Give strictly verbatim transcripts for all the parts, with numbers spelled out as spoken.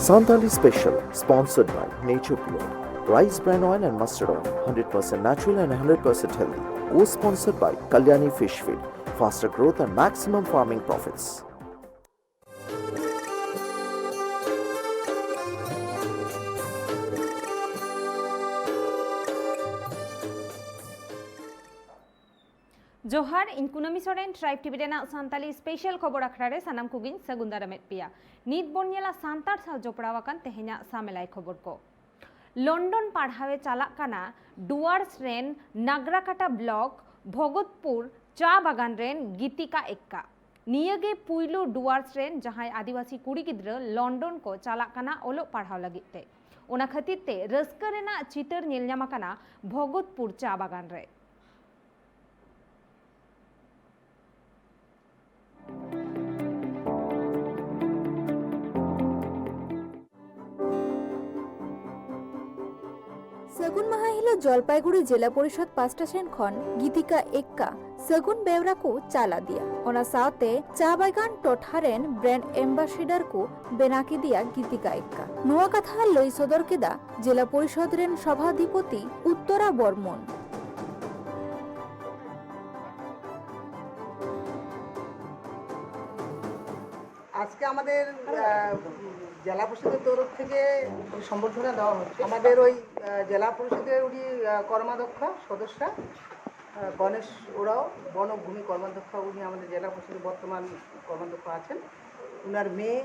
Santali Special, sponsored by Nature Pure, Rice Bran Oil and Mustard Oil, hundred percent natural and hundred percent healthy. Co-sponsored by Kalyani Fish Feed, faster growth and maximum farming profits. ᱡᱚᱦᱟᱨ, ᱤᱧ ᱠᱩᱱᱟᱹᱢᱤ Soren, tribe TV ᱨᱮᱱᱟᱜ Santali special ᱠᱷᱚᱵᱚᱨ ᱟᱠᱷᱲᱟ ᱨᱮ ᱥᱟᱱᱟᱢ ᱠᱚᱜᱮᱧ ᱥᱟᱹᱜᱩᱱ ᱫᱟᱨᱟᱢᱮᱫ ᱯᱮᱭᱟ᱾ ᱱᱤᱛ ᱵᱚᱱ ᱧᱮᱞᱟ ᱥᱟᱱᱛᱟᱲ ᱥᱟᱶ ᱡᱚᱯᱲᱟᱣ ᱟᱠᱟᱱ ᱛᱮᱦᱮᱧᱟᱜ ᱥᱟᱢᱮᱞᱟᱭ ᱠᱷᱚᱵᱚᱨ ᱠᱚ᱾ ᱞᱚᱱᱰᱚᱱ ᱯᱟᱲᱦᱟᱣᱮ ᱪᱟᱞᱟᱜ ᱠᱟᱱᱟ ᱰᱩᱣᱟᱨᱥ ᱨᱮᱱ ᱱᱟᱜᱽᱨᱟᱠᱟᱴᱟ ᱵᱞᱚᱠ ᱵᱷᱚᱜᱚᱛᱯᱩᱨ ᱪᱟ ᱵᱟᱜᱟᱱ ᱨᱮᱱ ᱜᱤᱛᱤᱠᱟ ᱮᱠᱠᱟ᱾ ᱱᱤᱭᱟᱹᱜᱮ ᱯᱩᱭᱞᱩ ᱰᱩᱣᱟᱨᱥ ᱨᱮᱱ ᱡᱟᱦᱟᱸᱭ ᱟᱹᱫᱤᱵᱟᱹᱥᱤ ᱠᱩᱲᱤ ᱜᱤᱫᱽᱨᱟᱹ ᱞᱚᱱᱰᱚᱱ ᱠᱚ ᱪᱟᱞᱟᱜ ᱠᱟᱱᱟ ᱚᱞᱚᱜ ᱯᱟᱲᱦᱟᱣ ᱞᱟᱹᱜᱤᱫ ᱛᱮ᱾ ᱚᱱᱟ ᱠᱷᱟᱹᱛᱤᱨ ᱛᱮ ᱨᱟᱹᱥᱠᱟᱹ ᱨᱮᱱᱟᱜ ᱪᱤᱛᱟᱹᱨ ᱧᱮᱞ ᱧᱟᱢ ᱟᱠᱟᱱᱟ ᱵᱷᱚᱜᱚᱛᱯᱩᱨ ᱪᱟ ᱵᱟᱜᱟᱱ ᱨᱮ᱾ ᱥᱟᱹᱜᱩᱱ ᱢᱟᱦᱟ ᱦᱤᱞᱳᱜ ᱡᱚᱞᱯᱟᱭᱜᱩᱲᱤ ᱡᱮᱞᱟ ᱯᱚᱨᱤᱥᱚᱫ ᱯᱟᱥᱴᱟ ᱥᱮᱱ ᱠᱷᱚᱱ ᱜᱤᱛᱤᱠᱟ ᱮᱠᱠᱟ ᱥᱟᱹᱜᱩᱱ ᱵᱮᱣᱨᱟ ᱠᱚ ᱪᱟᱞ ᱟᱫᱮᱭᱟ᱾ ᱚᱱᱟ ᱥᱟᱶᱛᱮ ᱪᱟ ᱵᱟᱜᱟᱱ ᱴᱚᱴᱷᱟ ᱨᱮᱱ ᱵᱨᱟᱱᱰ ᱮᱢᱵᱟᱥᱮᱰᱟᱨ ᱠᱚ ᱵᱮᱱᱟᱣ ᱠᱮᱫᱮᱭᱟ ᱜᱤᱛᱤᱠᱟ ᱮᱠᱠᱟ᱾ ᱱᱚᱣᱟ ᱠᱟᱛᱷᱟ ᱞᱟᱹᱭ ᱥᱚᱫᱚᱨ ᱠᱮᱫᱟ ᱡᱮᱞᱟ ᱯᱚᱨᱤᱥᱚᱫ ᱨᱮᱱ ᱥᱚᱵᱷᱟᱫᱷᱤᱯᱚᱛᱤ ᱩᱛᱛᱚᱨᱟ ᱵᱚᱨᱢᱚᱱ। আজকে আমাদের আহ, জেলা পরিষদের তরফ থেকে সম্বর্ধনা দেওয়া হচ্ছে। আমাদের ওই আহ, জেলা পরিষদের উনি আহ, কর্মাধ্যক্ষ সদস্যা আহ, গণেশ ওরাও, বনভূমি কর্মাধ্যক্ষ, উনি আমাদের জেলা পরিষদের বর্তমান কর্মাধ্যক্ষ আছেন। ওনার মেয়ে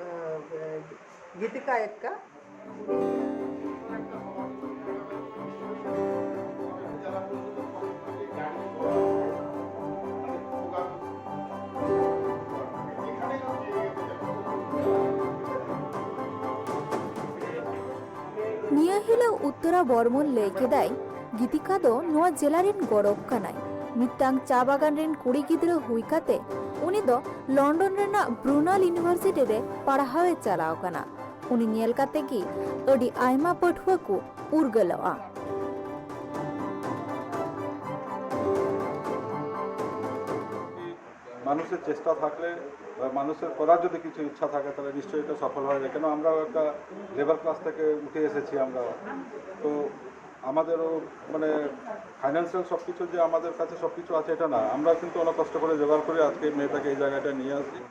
আহ, গীতিকা এক্কা। ᱱᱤᱭᱟᱹ ᱦᱤᱞᱳᱜ ᱩᱛᱛᱚᱨᱟ ᱵᱚᱨᱢᱚᱱ ᱞᱟᱹᱭ ᱠᱮᱫᱟᱭ, ᱜᱤᱛᱤᱠᱟ ᱫᱚ ᱱᱚᱣᱟ ᱡᱮᱞᱟ ᱨᱮᱱ ᱜᱚᱨᱚᱵᱽ ᱠᱟᱱᱟᱭ᱾ ᱢᱤᱫᱴᱟᱝ ᱪᱟ ᱵᱟᱜᱟᱱ ᱨᱮᱱ ᱠᱩᱲᱤ ᱜᱤᱫᱽᱨᱟᱹ ᱦᱩᱭ ᱠᱟᱛᱮ ᱩᱱᱤ ᱫᱚ ᱞᱚᱱᱰᱚᱱ ᱨᱮᱱᱟᱜ ᱵᱨᱩᱱᱟᱞ ᱤᱭᱩᱱᱤᱵᱷᱟᱨᱥᱤᱴᱤ ᱨᱮ ᱯᱟᱲᱦᱟᱣ ᱮ ᱪᱟᱞᱟᱣ ᱠᱟᱱᱟ᱾ ᱩᱱᱤ ᱧᱮᱞ ᱠᱟᱛᱮ ᱜᱮ ᱟᱹᱰᱤ ᱟᱭᱢᱟ ᱯᱟᱹᱴᱷᱩᱣᱟᱹ ᱠᱚ ᱩᱨᱜᱟᱹᱞᱚᱜᱼᱟ᱾ মানুষের চেষ্টা থাকলে এবার মানুষের করার যদি কিছু ইচ্ছা থাকে, তাহলে নিশ্চয়ই এটা সফল হয়ে যায়। কেন, আমরাও একটা লেবার ক্লাস থেকে উঠে এসেছি আমরা। তো আমাদেরও, মানে, ফাইন্যান্সিয়াল সব কিছু যে আমাদের কাছে সব কিছু আছে, এটা না। আমরা কিন্তু অনেক কষ্ট করে জোগাড় করে আজকে মেয়েটাকে এই জায়গাটা নিয়ে আসি।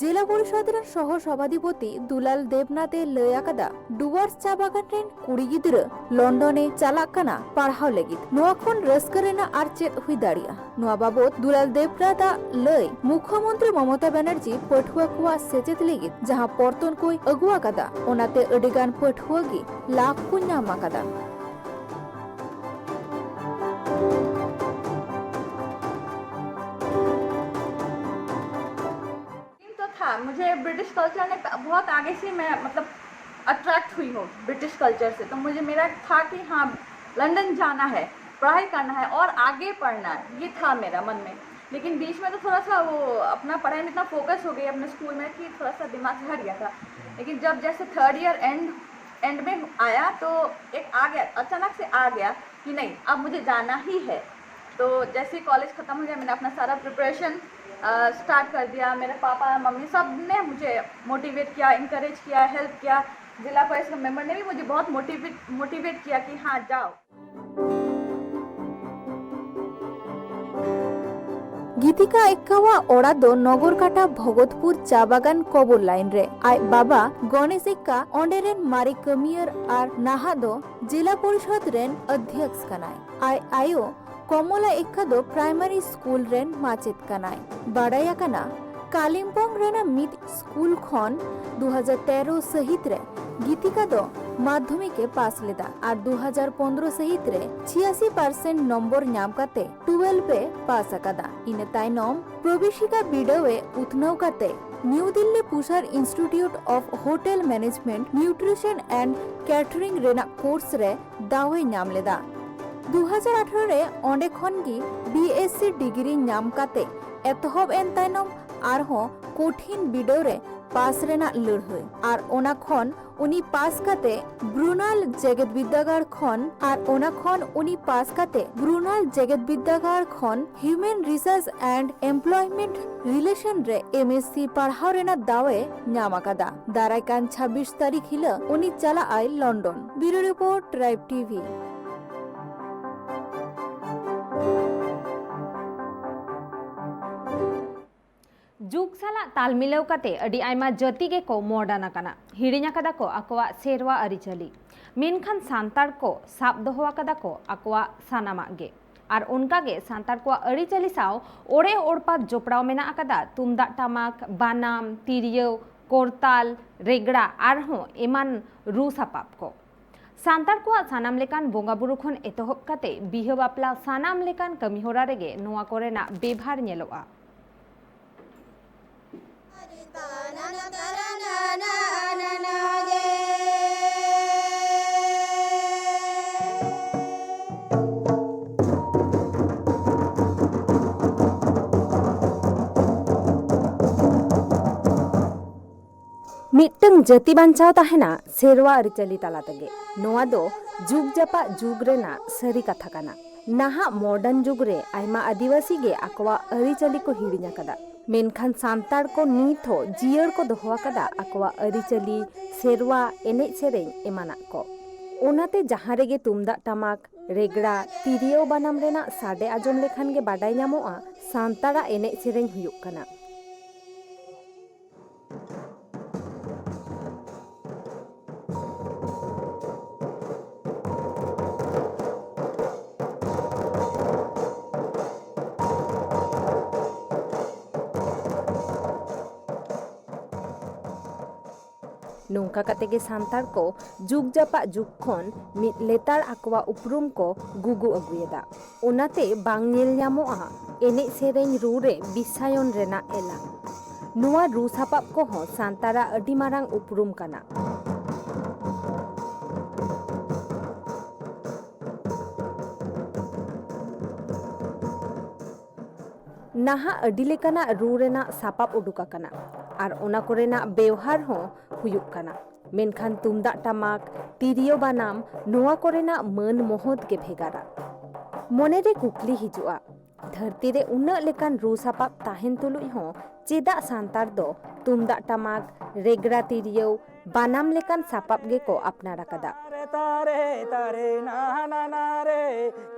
ᱡᱮᱞᱟ ᱯᱚᱨᱤᱥᱚᱫᱽ ᱨᱮᱱ ᱥᱚᱦᱚ ᱥᱚᱵᱷᱟᱫᱷᱤᱯᱚᱛᱤ ᱫᱩᱞᱟᱞ ᱫᱮᱵᱽᱱᱟᱛᱷ ᱮ ᱞᱟᱹᱭ ᱟᱠᱟᱫᱟ, ᱰᱩᱣᱟᱨᱥ ᱪᱟ ᱵᱟᱜᱟᱱ ᱨᱮᱱ ᱠᱩᱲᱤ ᱜᱤᱫᱽᱨᱟᱹ ᱞᱚᱱᱰᱚᱱ ᱮ ᱪᱟᱞᱟᱜ ᱠᱟᱱᱟ ᱯᱟᱲᱦᱟᱣ ᱞᱟᱹᱜᱤᱫ᱾ ᱱᱚᱣᱟ ᱠᱷᱚᱱ ᱨᱟᱹᱥᱠᱟᱹ ᱨᱮᱱᱟᱜ ᱟᱨ ᱪᱮᱫ ᱦᱩᱭ ᱫᱟᱲᱮᱭᱟᱜᱼᱟ? ᱱᱚᱣᱟ ᱵᱟᱵᱚᱛ ᱫᱩᱞᱟᱞ ᱫᱮᱵᱽᱱᱟᱛᱷ ᱟᱜ ᱞᱟᱹᱭ, ᱢᱩᱠᱷᱭᱚᱢᱚᱱᱛᱨᱤ ᱢᱚᱢᱚᱛᱟ ᱵᱟᱱᱟᱨᱡᱤ ᱯᱟᱹᱴᱷᱩᱣᱟᱹ ᱠᱚᱣᱟᱜ ᱥᱮᱪᱮᱫ ᱞᱟᱹᱜᱤᱫ ᱡᱟᱦᱟᱸ ᱯᱚᱨᱛᱚᱱ ᱠᱚᱭ ᱟᱹᱜᱩ ᱟᱠᱟᱫᱟ, ᱚᱱᱟᱛᱮ ᱟᱹᱰᱤ ᱜᱟᱱ ᱯᱟᱹᱴᱷᱩᱣᱟᱹ ᱜᱮ ᱞᱟᱵᱷ ᱠᱚ ᱧᱟᱢ ᱟᱠᱟᱫᱟ᱾ ड्रीम तो था मुझे ब्रिटिश कल्चर ने, बहुत आगे से मैं, मतलब, अट्रैक्ट हुई हूँ ब्रिटिश कल्चर से। तो मुझे, मेरा था कि हाँ, लंदन जाना है, पढ़ाई करना है और आगे पढ़ना है, ये था मेरा मन में। लेकिन बीच में तो थोड़ा सा वो अपना पढ़ाई में इतना फोकस हो गई अपने स्कूल में कि थोड़ा सा दिमाग से हट गया था। लेकिन जब जैसे थर्ड ईयर एंड एंड में आया, तो एक आ गया, अचानक से आ गया कि नहीं, अब मुझे जाना ही है। तो जैसे ही कॉलेज ख़त्म हो गया, मैंने अपना सारा प्रिपरेशन स्टार्ट कर दिया। मेरे पापा मम्मी सब ने मुझे मोटिवेट किया, इंकरेज किया, हेल्प किया। जिला परिषद मेंबर ने भी मुझे बहुत मोटिवेट मोटिवेट किया कि हाँ, जाओ। ᱜᱤᱛᱤᱠᱟ ᱮᱠᱠᱟᱣᱟᱜ ᱚᱲᱟᱜ ᱫᱚ ᱱᱚᱜᱚᱨᱠᱟᱴᱟ ᱵᱷᱚᱜᱚᱛᱯᱩᱨ ᱪᱟ ᱵᱟᱜᱟᱱ ᱠᱚᱵᱚᱨ ᱞᱟᱭᱤᱱ ᱨᱮ᱾ ᱟᱡ ᱵᱟᱵᱟ ᱜᱚᱱᱮᱥ ᱮᱠᱠᱟ ᱚᱸᱰᱮ ᱨᱮᱱ ᱢᱟᱨᱮ ᱠᱟᱹᱢᱤᱭᱟᱹᱨ ᱟᱨ ᱱᱟᱦᱟᱜ ᱫᱚ ᱡᱮᱞᱟ ᱯᱚᱨᱤᱥᱚᱫᱽ ᱨᱮᱱ ᱚᱫᱽᱫᱷᱭᱚᱠᱥ ᱠᱟᱱᱟᱭ᱾ ᱟᱡ ᱟᱭᱳ ᱠᱚᱢᱚᱞᱟ ᱮᱠᱠᱟ ᱫᱚ ᱯᱨᱟᱭᱢᱟᱨᱤ ᱥᱠᱩᱞ ᱨᱮᱱ ᱢᱟᱪᱮᱫ ᱠᱟᱱᱟᱭ᱾ ᱵᱟᱰᱟᱭ ᱟᱠᱟᱱᱟ, ᱠᱟᱞᱤᱢᱯᱚᱝ ᱨᱮᱱᱟᱜ ᱢᱤᱫ ᱥᱠᱩᱞ ᱠᱷᱚᱱ ᱫᱩ ᱦᱟᱡᱟᱨ ᱛᱮᱨᱚ ᱥᱟᱹᱦᱤᱛ ᱨᱮ ᱜᱤᱛᱤᱠᱟ ᱫᱚ ᱢᱟᱫᱽᱫᱷᱚᱢᱤᱠ ᱮ ᱯᱟᱥ ᱞᱮᱫᱟ ᱟᱨ ᱫᱩ ᱦᱟᱡᱟᱨ ᱯᱚᱱᱫᱽᱨᱚ ᱥᱟᱹᱦᱤᱛ ᱨᱮ ᱪᱷᱤᱭᱟᱥᱤ ᱯᱟᱨᱥᱮᱱᱴ ᱱᱚᱢᱵᱚᱨ ᱧᱟᱢ ᱠᱟᱛᱮ ᱴᱩᱭᱮᱞᱵᱷ ᱮ ᱯᱟᱥ ᱟᱠᱟᱫᱟ᱾ ᱤᱱᱟᱹ ᱛᱟᱭᱱᱚᱢ ᱯᱨᱚᱵᱮᱥᱤᱠᱟ ᱵᱤᱰᱟᱹᱣ ᱮ ᱩᱛᱱᱟᱹᱣ ᱠᱟᱛᱮ new Delhi Pusa institute of hotel management, nutrition and catering ᱨᱮᱱᱟᱜ ᱠᱳᱨᱥ ᱨᱮ ᱫᱟᱣ ᱮ ᱧᱟᱢ ᱞᱮᱫᱟ᱾ ᱫᱩ ᱦᱟᱡᱟᱨ ᱟᱴᱷᱟᱨᱚ ᱨᱮ ᱚᱸᱰᱮ ᱠᱷᱚᱱ ᱜᱮ ᱵᱤ ᱮᱥ ᱥᱤ ᱰᱤᱜᱽᱨᱤ ᱧᱟᱢ ᱠᱟᱛᱮ ᱮᱛᱚᱦᱚᱵ ᱮᱱ ᱛᱟᱭᱱᱚᱢ ᱟᱨᱦᱚᱸ ᱠᱚᱴᱷᱤᱱ ᱵᱤᱰᱟᱹᱣ ᱨᱮ ᱯᱟᱥ ᱨᱮᱱᱟᱜ ᱞᱟᱹᱲᱦᱟᱹᱭ ᱟᱨ ᱚᱱᱟ ᱠᱷᱚᱱ ᱩᱱᱤ ᱯᱟᱥ ᱠᱟᱛᱮ ᱵᱨᱩᱱᱟᱞ ᱡᱮᱜᱮᱛ ᱵᱤᱨᱫᱟᱹᱜᱟᱲ ᱠᱷᱚᱱ ᱟᱨ ᱚᱱᱟ ᱠᱷᱚᱱ ᱩᱱᱤ ᱯᱟᱥ ᱠᱟᱛᱮ ᱵᱨᱩᱱᱟᱞ ᱡᱮᱜᱮᱛ ᱵᱤᱨᱫᱟᱹᱜᱟᱲ ᱠᱷᱚᱱ Human Resource and Employment Relation ᱨᱮ M S C ᱯᱟᱲᱦᱟᱣ ᱨᱮᱱᱟᱜ ᱫᱟᱣ ᱮ ᱧᱟᱢ ᱟᱠᱟᱫᱟ᱾ ᱫᱟᱨᱟᱭ ᱠᱟᱱ ᱪᱷᱟᱵᱵᱤᱥ ᱛᱟᱹᱨᱤᱠᱷ ᱦᱤᱞᱚᱜ ᱩᱱᱤ ᱪᱟᱞᱟᱜ ᱟᱭ London. Bureau Report, Tribe T V. ᱡᱩᱜᱽ ᱥᱟᱞᱟᱜ ᱛᱟᱞ ᱢᱤᱞᱟᱹᱣ ᱠᱟᱛᱮ ᱟᱹᱰᱤ ᱟᱭᱢᱟ ᱡᱟᱹᱛᱤ ᱜᱮᱠᱚ ᱢᱚᱰᱟᱨᱱ ᱟᱠᱟᱱᱟ, ᱦᱤᱲᱤᱧ ᱟᱠᱟᱫᱟ ᱠᱚ ᱟᱠᱚᱣᱟᱜ ᱥᱮᱨᱣᱟ ᱟᱹᱨᱤᱪᱟᱹᱞᱤ᱾ ᱢᱮᱱᱠᱷᱟᱱ ᱥᱟᱱᱛᱟᱲ ᱠᱚ ᱥᱟᱵ ᱫᱚᱦᱚ ᱟᱠᱟᱫᱟ ᱠᱚ ᱟᱠᱚᱣᱟᱜ ᱥᱟᱱᱟᱢᱟᱜ ᱜᱮ᱾ ᱟᱨ ᱚᱱᱠᱟ ᱜᱮ ᱥᱟᱱᱛᱟᱲ ᱠᱚᱣᱟᱜ ᱟᱹᱨᱤᱪᱟᱹᱞᱤ ᱥᱟᱶ ᱚᱲᱮ ᱚᱲᱯᱟᱛ ᱡᱚᱯᱲᱟᱣ ᱢᱮᱱᱟᱜ ᱟᱠᱟᱫᱟ ᱛᱩᱢᱫᱟᱜ ᱴᱟᱢᱟᱠ, ᱵᱟᱱᱟᱢ, ᱛᱤᱨᱭᱳ, ᱠᱚᱨᱛᱟᱞ, ᱨᱮᱜᱽᱲᱟ ᱟᱨᱦᱚᱸ ᱮᱢᱟᱱ ᱨᱩ ᱥᱟᱯᱟᱵ ᱠᱚ᱾ ᱥᱟᱱᱛᱟᱲ ᱠᱚᱣᱟᱜ ᱥᱟᱱᱟᱢ ᱞᱮᱠᱟᱱ ᱵᱚᱸᱜᱟ ᱵᱩᱨᱩ ᱠᱷᱚᱱ ᱮᱛᱚᱦᱚᱵ ᱠᱟᱛᱮ ᱵᱤᱦᱟᱹ ᱵᱟᱯᱞᱟ ᱥᱟᱱᱟᱢ ᱞᱮᱠᱟᱱ ᱠᱟᱹᱢᱤ ᱦᱚᱨᱟ ᱨᱮᱜᱮ ᱱᱚᱣᱟ ᱠᱚᱨᱮᱱᱟᱜ ᱵᱮᱵᱷᱟᱨ ᱧᱮᱞᱚᱜᱼᱟ᱾ ᱢᱤᱫᱴᱟᱝ ᱡᱟᱹᱛᱤ ᱵᱟᱧᱪᱟᱣ ᱛᱟᱦᱮᱱᱟ ᱥᱮᱨᱣᱟ ᱟᱹᱨᱤᱪᱟᱹᱞᱤ ᱛᱟᱞᱟ ᱛᱮᱜᱮ᱾ ᱱᱚᱣᱟ ᱫᱚ ᱡᱩᱜᱽ ᱡᱟᱯᱟᱜ ᱡᱩᱜᱽ ᱨᱮᱱᱟᱜ ᱥᱟᱹᱨᱤ ᱠᱟᱛᱷᱟ ᱠᱟᱱᱟ᱾ ᱱᱟᱦᱟᱜ ᱢᱚᱰᱟᱨᱱ ᱡᱩᱜᱽ ᱨᱮ ᱟᱭᱢᱟ ᱟᱹᱫᱤᱵᱟᱹᱥᱤ ᱜᱮ ᱟᱠᱚᱣᱟᱜ ᱟᱹᱨᱤᱪᱟᱹᱞᱤ ᱠᱚ ᱦᱤᱲᱤᱧ ᱟᱠᱟᱫᱟ, ᱢᱮᱱᱠᱷᱟᱱ ᱥᱟᱱᱛᱟᱲ ᱠᱚ ᱱᱤᱛ ᱦᱚᱸ ᱡᱤᱭᱟᱹᱲ ᱠᱚ ᱫᱚᱦᱚ ᱟᱠᱟᱫᱟ ᱟᱠᱚᱣᱟᱜ ᱟᱹᱨᱤᱪᱟᱹᱞᱤ, ᱥᱮᱨᱣᱟ, ᱮᱱᱮᱡ ᱥᱮᱨᱮᱧ ᱮᱢᱟᱱᱟᱜ ᱠᱚ᱾ ᱚᱱᱟᱛᱮ ᱡᱟᱦᱟᱸ ᱨᱮᱜᱮ ᱛᱩᱢᱫᱟᱜ ᱴᱟᱢᱟᱠ, ᱨᱮᱜᱽᱲᱟ, ᱛᱤᱨᱭᱳ ᱵᱟᱱᱟᱢ ᱨᱮᱱᱟᱜ ᱥᱟᱰᱮ ᱟᱸᱡᱚᱢ ᱞᱮᱠᱷᱟᱱ ᱜᱮ ᱵᱟᱰᱟᱭ ᱧᱟᱢᱚᱜᱼᱟ ᱥᱟᱱᱛᱟᱲᱟᱜ ᱮᱱᱮᱡ ᱥᱮᱨᱮᱧ ᱦᱩᱭᱩᱜ ᱠᱟᱱᱟ᱾ ᱱᱚᱝᱠᱟ ᱠᱟᱛᱮ ᱜᱮ ᱥᱟᱱᱛᱟᱲ ᱠᱚ ᱡᱩᱜᱽ ᱡᱟᱯᱟᱜ ᱡᱩᱜᱽ ᱠᱷᱚᱱ ᱢᱤᱫ ᱞᱮᱛᱟᱲ ᱟᱠᱚᱣᱟᱜ ᱩᱯᱨᱩᱢ ᱠᱚ ᱜᱩᱜᱩ ᱟᱹᱜᱩᱭᱮᱫᱟ᱾ ᱚᱱᱟᱛᱮ ᱵᱟᱝ ᱧᱮᱞ ᱧᱟᱢᱚᱜᱼᱟ ᱮᱱᱮᱡ ᱥᱮᱨᱮᱧ ᱨᱩ ᱨᱮ ᱵᱤᱥᱥᱟᱭᱚᱱ ᱨᱮᱱᱟᱜ ᱮᱞᱟ᱾ ᱱᱚᱣᱟ ᱨᱩ ᱥᱟᱯᱟᱵ ᱠᱚᱦᱚᱸ ᱥᱟᱱᱛᱟᱲᱟᱜ ᱟᱹᱰᱤ ᱢᱟᱨᱟᱝ ᱩᱯᱨᱩᱢ ᱠᱟᱱᱟ᱾ ᱱᱟᱦᱟᱜ ᱟᱹᱰᱤ ᱞᱮᱠᱟᱱᱟᱜ ᱨᱩ ᱨᱮᱱᱟᱜ ᱥᱟᱯᱟᱵ ᱩᱰᱩᱠ ᱟᱠᱟᱱᱟ᱾ ᱟᱨ ᱚᱱᱟ ᱠᱚᱨᱮᱱᱟᱜ ᱵᱮᱣᱦᱟᱨ ᱦᱚᱸ ᱦᱩᱭᱩᱜ ᱠᱟᱱᱟ᱾ ᱢᱮᱱᱠᱷᱟᱱ ᱛᱩᱢᱫᱟᱜ ᱴᱟᱢᱟᱠ, ᱛᱤᱨᱭᱳ ᱵᱟᱱᱟᱢ, ᱱᱚᱣᱟ ᱠᱚᱨᱮᱱᱟᱜ ᱢᱟᱹᱱ ᱢᱚᱦᱚᱛ ᱜᱮ ᱵᱷᱮᱜᱟᱨᱟ᱾ ᱢᱚᱱᱮᱨᱮ ᱠᱩᱠᱞᱤ ᱦᱤᱡᱩᱜᱼᱟ, ᱫᱷᱟᱹᱨᱛᱤ ᱨᱮ ᱩᱱᱟᱹᱜ ᱞᱮᱠᱟᱱ ᱨᱩ ᱥᱟᱯᱟᱵ ᱛᱟᱦᱮᱱ ᱛᱩᱞᱩᱡ ᱦᱚᱸ ᱪᱮᱫᱟᱜ ᱥᱟᱱᱛᱟᱲ ᱫᱚ ᱛᱩᱢᱫᱟᱜ ᱴᱟᱢᱟᱠ, ᱨᱮᱜᱽᱲᱟ ᱛᱤᱨᱭᱳ, ᱵᱟᱱᱟᱢ ᱞᱮᱠᱟᱱ ᱥᱟᱯᱟᱵ ᱜᱮᱠᱚ ᱟᱯᱱᱟᱨ ᱟᱠᱟᱫᱟ? ᱛᱟᱨᱮ ᱛᱟᱨᱮ ᱛᱟᱨᱮ ᱱᱟ ᱱᱟ ᱱᱟ ᱨᱮ,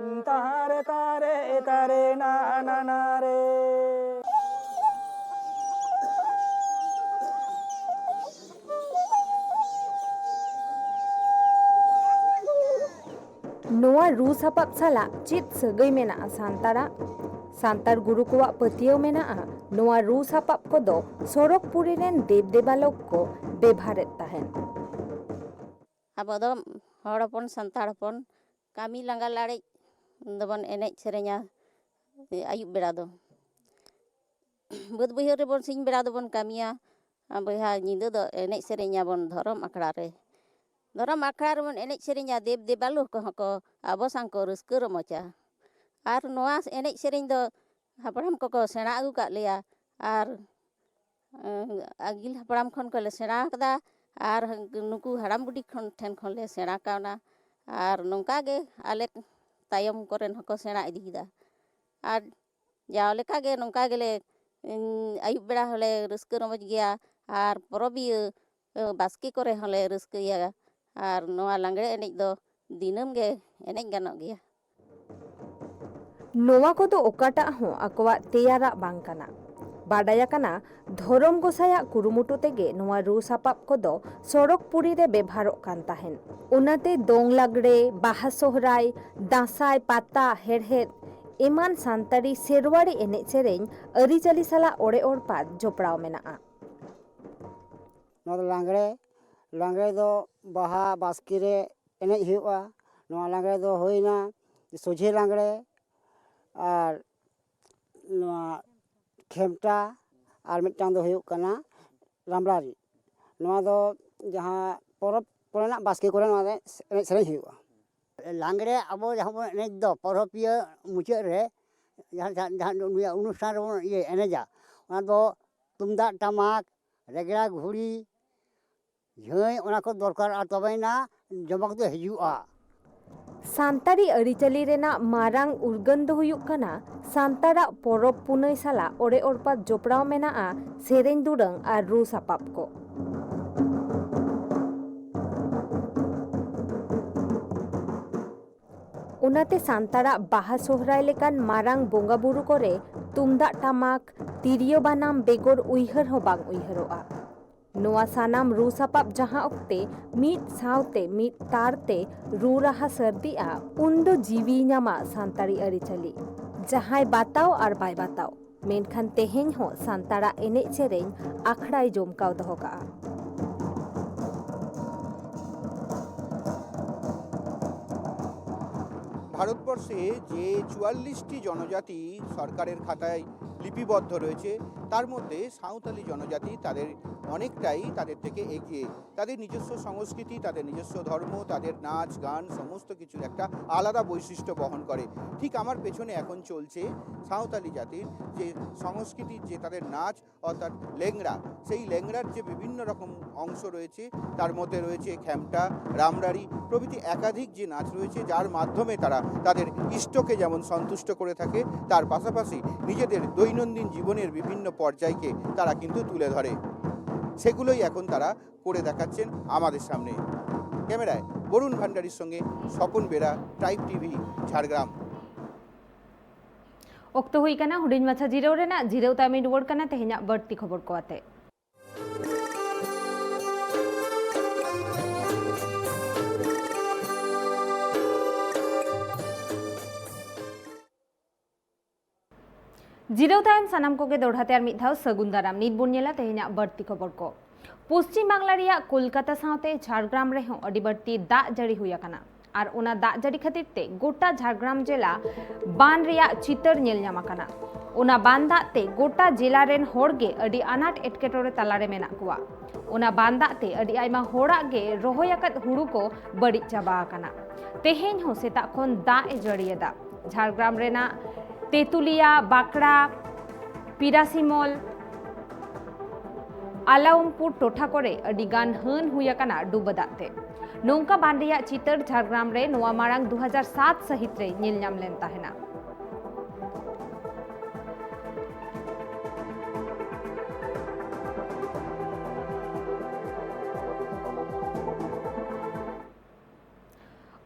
ᱛᱟᱨᱮ ᱛᱟᱨᱮ ᱛᱟᱨᱮ ᱱᱟ ᱱᱟ ᱱᱟ ᱨᱮ᱾ ᱱᱚᱣᱟ ᱨᱩ ᱥᱟᱯᱟᱵ ᱥᱟᱞᱟᱜ ᱪᱮᱫ ᱥᱟᱹᱜᱟᱹᱭ ᱢᱮᱱᱟᱜᱼᱟ ᱥᱟᱱᱛᱟᱲᱟᱜ? ᱥᱟᱱᱛᱟᱲ ᱜᱩᱨᱩ ᱠᱚᱣᱟᱜ ᱯᱟᱹᱛᱭᱟᱹᱣ ᱢᱮᱱᱟᱜᱼᱟ, ᱱᱚᱣᱟ ᱨᱩ ᱥᱟᱯᱟᱵ ᱠᱚᱫᱚ ᱥᱚᱨᱚᱜᱽᱯᱩᱨᱤ ᱨᱮᱱ ᱫᱮᱵ ᱫᱮᱵᱟᱞᱳᱠ ᱠᱚ ᱵᱮᱵᱷᱟᱨᱮᱫ ᱛᱟᱦᱮᱸᱱ᱾ ᱟᱵᱚ ᱫᱚ ᱦᱚᱲ ᱦᱚᱯᱚᱱ, ᱥᱟᱱᱛᱟᱲ ᱦᱚᱯᱚᱱ, ᱠᱟᱹᱢᱤ ᱞᱟᱸᱜᱟ ᱞᱟᱲᱮᱡ ᱫᱚᱵᱚᱱ ᱮᱱᱮᱡ ᱥᱮᱨᱮᱧᱟ ᱟᱹᱭᱩᱵ ᱵᱮᱲᱟ ᱫᱚ᱾ ᱵᱟᱹᱫᱽ ᱵᱟᱹᱭᱦᱟᱹᱲ ᱨᱮᱵᱚᱱ ᱥᱤᱧ ᱵᱮᱲᱟ ᱫᱚᱵᱚᱱ ᱠᱟᱹᱢᱤᱭᱟ, ᱟᱨ ᱵᱚᱭᱦᱟ ᱧᱤᱫᱟᱹ ᱫᱚ ᱮᱱᱮᱡ ᱥᱮᱨᱮᱧ ᱟᱵᱚᱱ ᱫᱷᱚᱨᱚᱢ ᱟᱠᱷᱲᱟ ᱨᱮ᱾ ᱫᱷᱚᱨᱚᱢ ᱟᱠᱷᱲᱟ ᱨᱮᱵᱚᱱ ᱮᱱᱮᱡ ᱥᱮᱨᱮᱧᱟ, ᱫᱮᱵ ᱫᱮᱵᱟᱞᱳ ᱠᱚᱦᱚᱸ ᱠᱚ ᱟᱵᱚ ᱥᱟᱶ ᱠᱚ ᱨᱟᱹᱥᱠᱟᱹ ᱨᱚᱢᱚᱡᱟ᱾ ᱟᱨ ᱱᱚᱣᱟ ᱮᱱᱮᱡ ᱥᱮᱨᱮᱧ ᱫᱚ ᱦᱟᱯᱲᱟᱢ ᱠᱚᱠᱚ ᱥᱮᱬᱟ ᱟᱹᱜᱩ ᱠᱟᱜ ᱞᱮᱭᱟ, ᱟᱨ ᱮᱸ, ᱟᱹᱜᱤᱞ ᱦᱟᱯᱲᱟᱢ ᱠᱷᱚᱱ ᱠᱚᱞᱮ ᱥᱮᱬᱟ ᱟᱠᱟᱫᱟ, ᱟᱨ ᱱᱩᱠᱩ ᱦᱟᱲᱟᱢ ᱵᱩᱰᱷᱤ ᱠᱷᱚᱱ, ᱴᱷᱮᱱ ᱠᱷᱚᱱᱞᱮ ᱥᱮᱬᱟ ᱠᱟᱣᱱᱟ᱾ ᱟᱨ ᱱᱚᱝᱠᱟ ᱜᱮ ᱟᱞᱮ ᱛᱟᱭᱚᱢ ᱠᱚᱨᱮᱱ ᱦᱚᱸᱠᱚ ᱥᱮᱬᱟ ᱤᱫᱤᱭᱮᱫᱟ᱾ ᱟᱨ ᱡᱟᱣ ᱞᱮᱠᱟ ᱜᱮ ᱱᱚᱝᱠᱟ ᱜᱮᱞᱮ, ᱩᱸ, ᱟᱹᱭᱩᱵ ᱵᱮᱲᱟ ᱦᱚᱸᱞᱮ ᱨᱟᱹᱥᱠᱟᱹ ᱨᱚᱢᱚᱡᱽ ᱜᱮᱭᱟ, ᱟᱨ ᱯᱚᱨᱚᱵᱽᱤᱭᱟᱹ, ᱮ, ᱵᱟᱥᱠᱮ ᱠᱚᱨᱮ ᱦᱚᱸᱞᱮ ᱨᱟᱹᱥᱠᱟᱹᱭᱟ᱾ ᱟᱨ ᱱᱚᱣᱟ ᱞᱟᱜᱽᱲᱮ ᱮᱱᱮᱡ ᱫᱚ ᱫᱤᱱᱟᱹᱢ ᱜᱮ ᱮᱱᱮᱡ ᱜᱟᱱᱚᱜ ᱜᱮᱭᱟ᱾ ᱱᱚᱣᱟ ᱠᱚᱫᱚ ᱚᱠᱟᱴᱟᱜ ᱦᱚᱸ ᱟᱠᱚᱣᱟᱜ ᱛᱮᱭᱟᱨᱟᱜ ᱵᱟᱝ ᱠᱟᱱᱟ᱾ ᱵᱟᱰᱟᱭ ᱟᱠᱟᱱᱟ, ᱫᱷᱚᱨᱚᱢ ᱜᱚᱸᱥᱟᱭᱟᱜ ᱠᱩᱨᱩᱢᱩᱴᱩ ᱛᱮᱜᱮ ᱱᱚᱣᱟ ᱨᱩ ᱥᱟᱯᱟᱵ ᱠᱚᱫᱚ ᱥᱚᱨᱚᱜᱽᱯᱩᱨᱤ ᱨᱮ ᱵᱮᱵᱷᱟᱨᱚᱜ ᱠᱟᱱ ᱛᱟᱦᱮᱸᱱ᱾ ᱚᱱᱟᱛᱮ ᱫᱚᱝ ᱞᱟᱜᱽᱲᱮ, ᱵᱟᱦᱟ ᱥᱚᱦᱨᱟᱭ, ᱫᱟᱸᱥᱟᱭ, ᱯᱟᱛᱟ, ᱦᱮᱲᱦᱮᱫ ᱮᱢᱟᱱ ᱥᱟᱱᱛᱟᱲᱤ ᱥᱮᱨᱣᱟᱲᱤ ᱮᱱᱮᱡ ᱥᱮᱨᱮᱧ ᱟᱹᱨᱤᱪᱟᱹᱞᱤ ᱥᱟᱞᱟᱜ ᱚᱲᱮ ᱚᱲᱯᱟᱛ ᱡᱚᱯᱲᱟᱣ ᱢᱮᱱᱟᱜᱼᱟ᱾ ᱱᱚᱣᱟ ᱫᱚ ᱞᱟᱜᱽᱲᱮ᱾ ᱞᱟᱜᱽᱲᱮ ᱫᱚ ᱵᱟᱦᱟ ᱵᱟᱥᱠᱮ ᱨᱮ ᱮᱱᱮᱡ ᱦᱩᱭᱩᱜᱼᱟ᱾ ᱱᱚᱣᱟ ᱞᱟᱜᱽᱲᱮ ᱫᱚ ᱦᱩᱭᱱᱟ ᱥᱚᱡᱷᱮ ᱞᱟᱜᱽᱲᱮ, ᱟᱨ ᱱᱚᱣᱟ ᱠᱷᱮᱢᱴᱟ, ᱟᱨ ᱢᱤᱫᱴᱟᱝ ᱫᱚ ᱦᱩᱭᱩᱜ ᱠᱟᱱᱟ ᱨᱟᱢᱲᱟᱨᱤ᱾ ᱱᱚᱣᱟ ᱫᱚ ᱡᱟᱦᱟᱸ ᱯᱚᱨᱚᱵᱽ ᱠᱚᱨᱮᱱᱟᱜ ᱵᱟᱥᱠᱮ ᱠᱚᱨᱮ ᱱᱚᱣᱟ ᱫᱚ ᱮᱱᱮᱡ ᱥᱮᱨᱮᱧ ᱦᱩᱭᱩᱜᱼᱟ᱾ ᱞᱟᱜᱽᱲᱮ ᱟᱵᱚ ᱡᱟᱦᱟᱸ ᱵᱚᱱ ᱮᱱᱮᱡ ᱫᱚ ᱯᱚᱨᱚᱵᱽ ᱤᱭᱟᱹ ᱢᱩᱪᱟᱹᱫ ᱨᱮ, ᱡᱟᱦᱟᱸ, ᱡᱟᱦᱟᱸ, ᱡᱟᱦᱟᱸ ᱱᱩᱭᱟᱜ ᱚᱱᱩᱥᱴᱷᱟᱱ ᱨᱮᱵᱚᱱ ᱤᱭᱟᱹ ᱮᱱᱮᱡᱟ, ᱚᱱᱟ ᱫᱚ ᱛᱩᱢᱫᱟᱜ ᱴᱟᱢᱟᱠ, ᱨᱮᱜᱽᱲᱟ, ᱜᱷᱩᱲᱤ, ᱡᱷᱟᱹᱭ, ᱚᱱᱟ ᱠᱚ ᱫᱚᱨᱠᱟᱨᱚᱜᱼᱟ, ᱛᱚᱵᱮᱭᱮᱱᱟ ᱡᱚᱢᱚᱠ ᱫᱚ ᱦᱤᱡᱩᱜᱼᱟ᱾ ᱥᱟᱱᱛᱟᱲᱤ ᱟᱹᱨᱤᱪᱟᱹᱞᱤ ᱨᱮᱱᱟᱜ ᱢᱟᱨᱟᱝ ᱩᱨᱜᱟᱹᱱ ᱫᱚ ᱦᱩᱭᱩᱜ ᱠᱟᱱᱟ ᱥᱟᱱᱛᱟᱲᱟᱜ ᱯᱚᱨᱚᱵᱽ ᱯᱩᱱᱟᱹᱭ ᱥᱟᱞᱟᱜ ᱚᱲᱮ ᱚᱲᱯᱟᱛ ᱡᱚᱯᱲᱟᱣ ᱢᱮᱱᱟᱜᱼᱟ ᱥᱮᱨᱮᱧ ᱫᱩᱨᱟᱹᱝ ᱟᱨ ᱨᱩ ᱥᱟᱯᱟᱵ ᱠᱚ᱾ ᱚᱱᱟᱛᱮ ᱥᱟᱱᱛᱟᱲᱟᱜ ᱵᱟᱦᱟ ᱥᱚᱦᱨᱟᱭ ᱞᱮᱠᱟᱱ ᱢᱟᱨᱟᱝ ᱵᱚᱸᱜᱟ ᱵᱩᱨᱩ ᱠᱚᱨᱮ ᱛᱩᱢᱫᱟᱜ ᱴᱟᱢᱟᱠ, ᱛᱤᱨᱭᱳ ᱵᱟᱱᱟᱢ ᱵᱮᱜᱚᱨ ᱩᱭᱦᱟᱹᱨ ᱦᱚᱸ ᱵᱟᱝ ᱩᱭᱦᱟᱹᱨᱚᱜᱼᱟ᱾ ᱱᱚᱣᱟ ᱥᱟᱱᱟᱢ ᱨᱩ ᱥᱟᱯᱟᱵ ᱡᱟᱦᱟᱸ ᱚᱠᱛᱮ ᱢᱤᱫ ᱥᱟᱶᱛᱮ ᱢᱤᱫ ᱛᱟᱨ ᱛᱮ ᱨᱩ ᱨᱟᱦᱟ ᱥᱟᱹᱨᱫᱤᱜᱼᱟ, ᱩᱱᱫᱚ ᱡᱤᱣᱤᱭ ᱧᱟᱢᱟ ᱥᱟᱱᱛᱟᱲᱤ ᱟᱹᱨᱤᱪᱟᱹᱞᱤ᱾ ᱡᱟᱦᱟᱸᱭ ᱵᱟᱛᱟᱣ ᱟᱨ ᱵᱟᱭ ᱵᱟᱛᱟᱣ, ᱢᱮᱱᱠᱷᱟᱱ ᱛᱮᱦᱮᱧ ᱦᱚᱸ ᱥᱟᱱᱛᱟᱲᱟᱜ ᱮᱱᱮᱡ ᱥᱮᱨᱮᱧ ᱟᱠᱷᱲᱟᱭ ᱡᱚᱢᱠᱟᱣ ᱫᱚᱦᱚ ᱠᱟᱜᱼᱟ᱾ ভারতবর্ষে যে চুয়াল্লিশটি জনজাতি সরকারের খাতায় লিপিবদ্ধ রয়েছে, তার মধ্যে সাঁওতালি জনজাতি তাদের অনেকটাই তাদের থেকে এগিয়ে। তাদের নিজস্ব সংস্কৃতি, তাদের নিজস্ব ধর্ম, তাদের নাচ, গান, সমস্ত কিছুর একটা আলাদা বৈশিষ্ট্য বহন করে। ঠিক আমার পেছনে এখন চলছে সাঁওতালি জাতির যে সংস্কৃতির যে তাদের নাচ, অর্থাৎ লেংড়া। সেই লেংড়ার যে বিভিন্ন রকম অংশ রয়েছে, তার মধ্যে রয়েছে খেমটা, রামরারি প্রভৃতি একাধিক যে নাচ রয়েছে, যার মাধ্যমে তারা তাদের ইষ্টকে যেমন সন্তুষ্ট করে থাকে, তার পাশাপাশি নিজেদের দৈনন্দিন জীবনের বিভিন্ন পর্যায়কে তারা কিন্তু তুলে ধরে। সেগুলোই এখন তারা করে দেখাচ্ছেন আমাদের সামনে। ক্যামেরায় বরুণ ভান্ডারীর সঙ্গে স্বপন বেরা, ট্রাইব টিভি, ঝাড়গ্রাম। ᱚᱠᱛᱚ ᱦᱩᱭ ᱠᱟᱱᱟ ᱦᱩᱰᱤᱧ ᱢᱟᱪᱷᱟ ᱡᱤᱨᱟᱹᱣ ᱨᱮᱱᱟᱜ᱾ ᱡᱤᱨᱟᱹᱣ ᱛᱟᱭᱚᱢᱤᱧ ᱨᱩᱣᱟᱹᱲ ᱠᱟᱱᱟ ᱛᱮᱦᱮᱧᱟᱜ ᱵᱟᱹᱲᱛᱤ ᱠᱷᱚᱵᱚᱨ ᱠᱚ ᱟᱛᱮ᱾ ᱡᱤᱨᱟᱹᱣ ᱛᱟᱭᱚᱢ ᱥᱟᱱᱟᱢ ᱠᱚᱜᱮ ᱫᱚᱲᱦᱟ ᱛᱮ ᱟᱨ ᱢᱤᱫ ᱫᱷᱟᱣ ᱥᱟᱹᱜᱩᱱ ᱫᱟᱨᱟᱢ᱾ ᱱᱤᱛ ᱵᱚᱱ ᱧᱮᱞᱟ ᱛᱮᱦᱮᱧᱟᱜ ᱵᱟᱹᱲᱛᱤ ᱠᱷᱚᱵᱚᱨ ᱠᱚ᱾ ᱯᱚᱥᱪᱤᱢ ᱵᱟᱝᱞᱟ ᱨᱮᱭᱟᱜ ᱠᱳᱞᱠᱟᱛᱟ ᱥᱟᱶᱛᱮ ᱡᱷᱟᱲᱜᱨᱟᱢ ᱨᱮᱦᱚᱸ ᱟᱹᱰᱤ ᱵᱟᱹᱲᱛᱤ ᱫᱟᱜ ᱡᱟᱹᱲᱤ ᱦᱩᱭ ᱟᱠᱟᱱᱟ ᱟᱨ ᱚᱱᱟ ᱫᱟᱜ ᱡᱟᱹᱲᱤ ᱠᱷᱟᱹᱛᱤᱨ ᱛᱮ ᱜᱚᱴᱟ ᱡᱷᱟᱲᱜᱨᱟᱢ ᱡᱮᱞᱟ ᱵᱟᱱ ᱨᱮᱭᱟᱜ ᱪᱤᱛᱟᱹᱨ ᱧᱮᱞ ᱧᱟᱢ ᱟᱠᱟᱱᱟ᱾ ᱚᱱᱟ ᱵᱟᱱ ᱫᱟᱜ ᱛᱮ ᱜᱚᱴᱟ ᱡᱮᱞᱟ ᱨᱮᱱ ᱦᱚᱲ ᱜᱮ ᱟᱹᱰᱤ ᱟᱱᱟᱴ ᱮᱴᱠᱮᱴᱚᱬᱮ ᱛᱟᱞᱟ ᱨᱮ ᱢᱮᱱᱟᱜ ᱠᱚᱣᱟ᱾ ᱚᱱᱟ ᱵᱟᱱ ᱫᱟᱜ ᱛᱮ ᱟᱹᱰᱤ ᱟᱭᱢᱟ ᱦᱚᱲᱟᱜ ᱜᱮ ᱨᱚᱦᱚᱭ ᱟᱠᱟᱫ ᱦᱩᱲᱩ ᱠᱚ ᱵᱟᱹᱲᱤᱡ ᱪᱟᱵᱟ ᱟᱠᱟᱱᱟ᱾ ᱛᱮᱦᱮᱧ ᱦᱚᱸ ᱥᱮᱛᱟᱜ ᱠᱷᱚᱱ ᱫᱟᱜ ᱮ ᱡᱟᱹᱲᱤᱭᱮᱫᱟ᱾ ᱡᱷᱟᱲᱜᱨᱟᱢ ᱨᱮᱱᱟᱜ ᱛᱮᱛᱩᱞᱤᱭᱟ, ᱵᱟᱸᱠᱲᱟ, ᱯᱤᱨᱟᱥᱤᱢᱚᱞ, ᱟᱞᱟᱣᱩᱢᱯᱩᱨ ᱴᱚᱴᱷᱟ ᱠᱚᱨᱮ ᱟᱹᱰᱤ ᱜᱟᱱ ᱦᱟᱹᱱ ᱦᱩᱭ ᱟᱠᱟᱱᱟ ᱰᱩᱵᱟᱹ ᱫᱟᱜ ᱛᱮ᱾ ᱱᱚᱝᱠᱟ ᱵᱟᱱ ᱨᱮᱭᱟᱜ ᱪᱤᱛᱟᱹᱨ ᱡᱷᱟᱲᱜᱨᱟᱢ ᱨᱮ ᱱᱚᱣᱟ ᱢᱟᱲᱟᱝ ᱫᱩ ᱦᱟᱡᱟᱨ ᱥᱟᱛ ᱥᱟᱹᱦᱤᱛ ᱨᱮ ᱧᱮᱞ ᱧᱟᱢ ᱞᱮᱱ ᱛᱟᱦᱮᱱᱟ᱾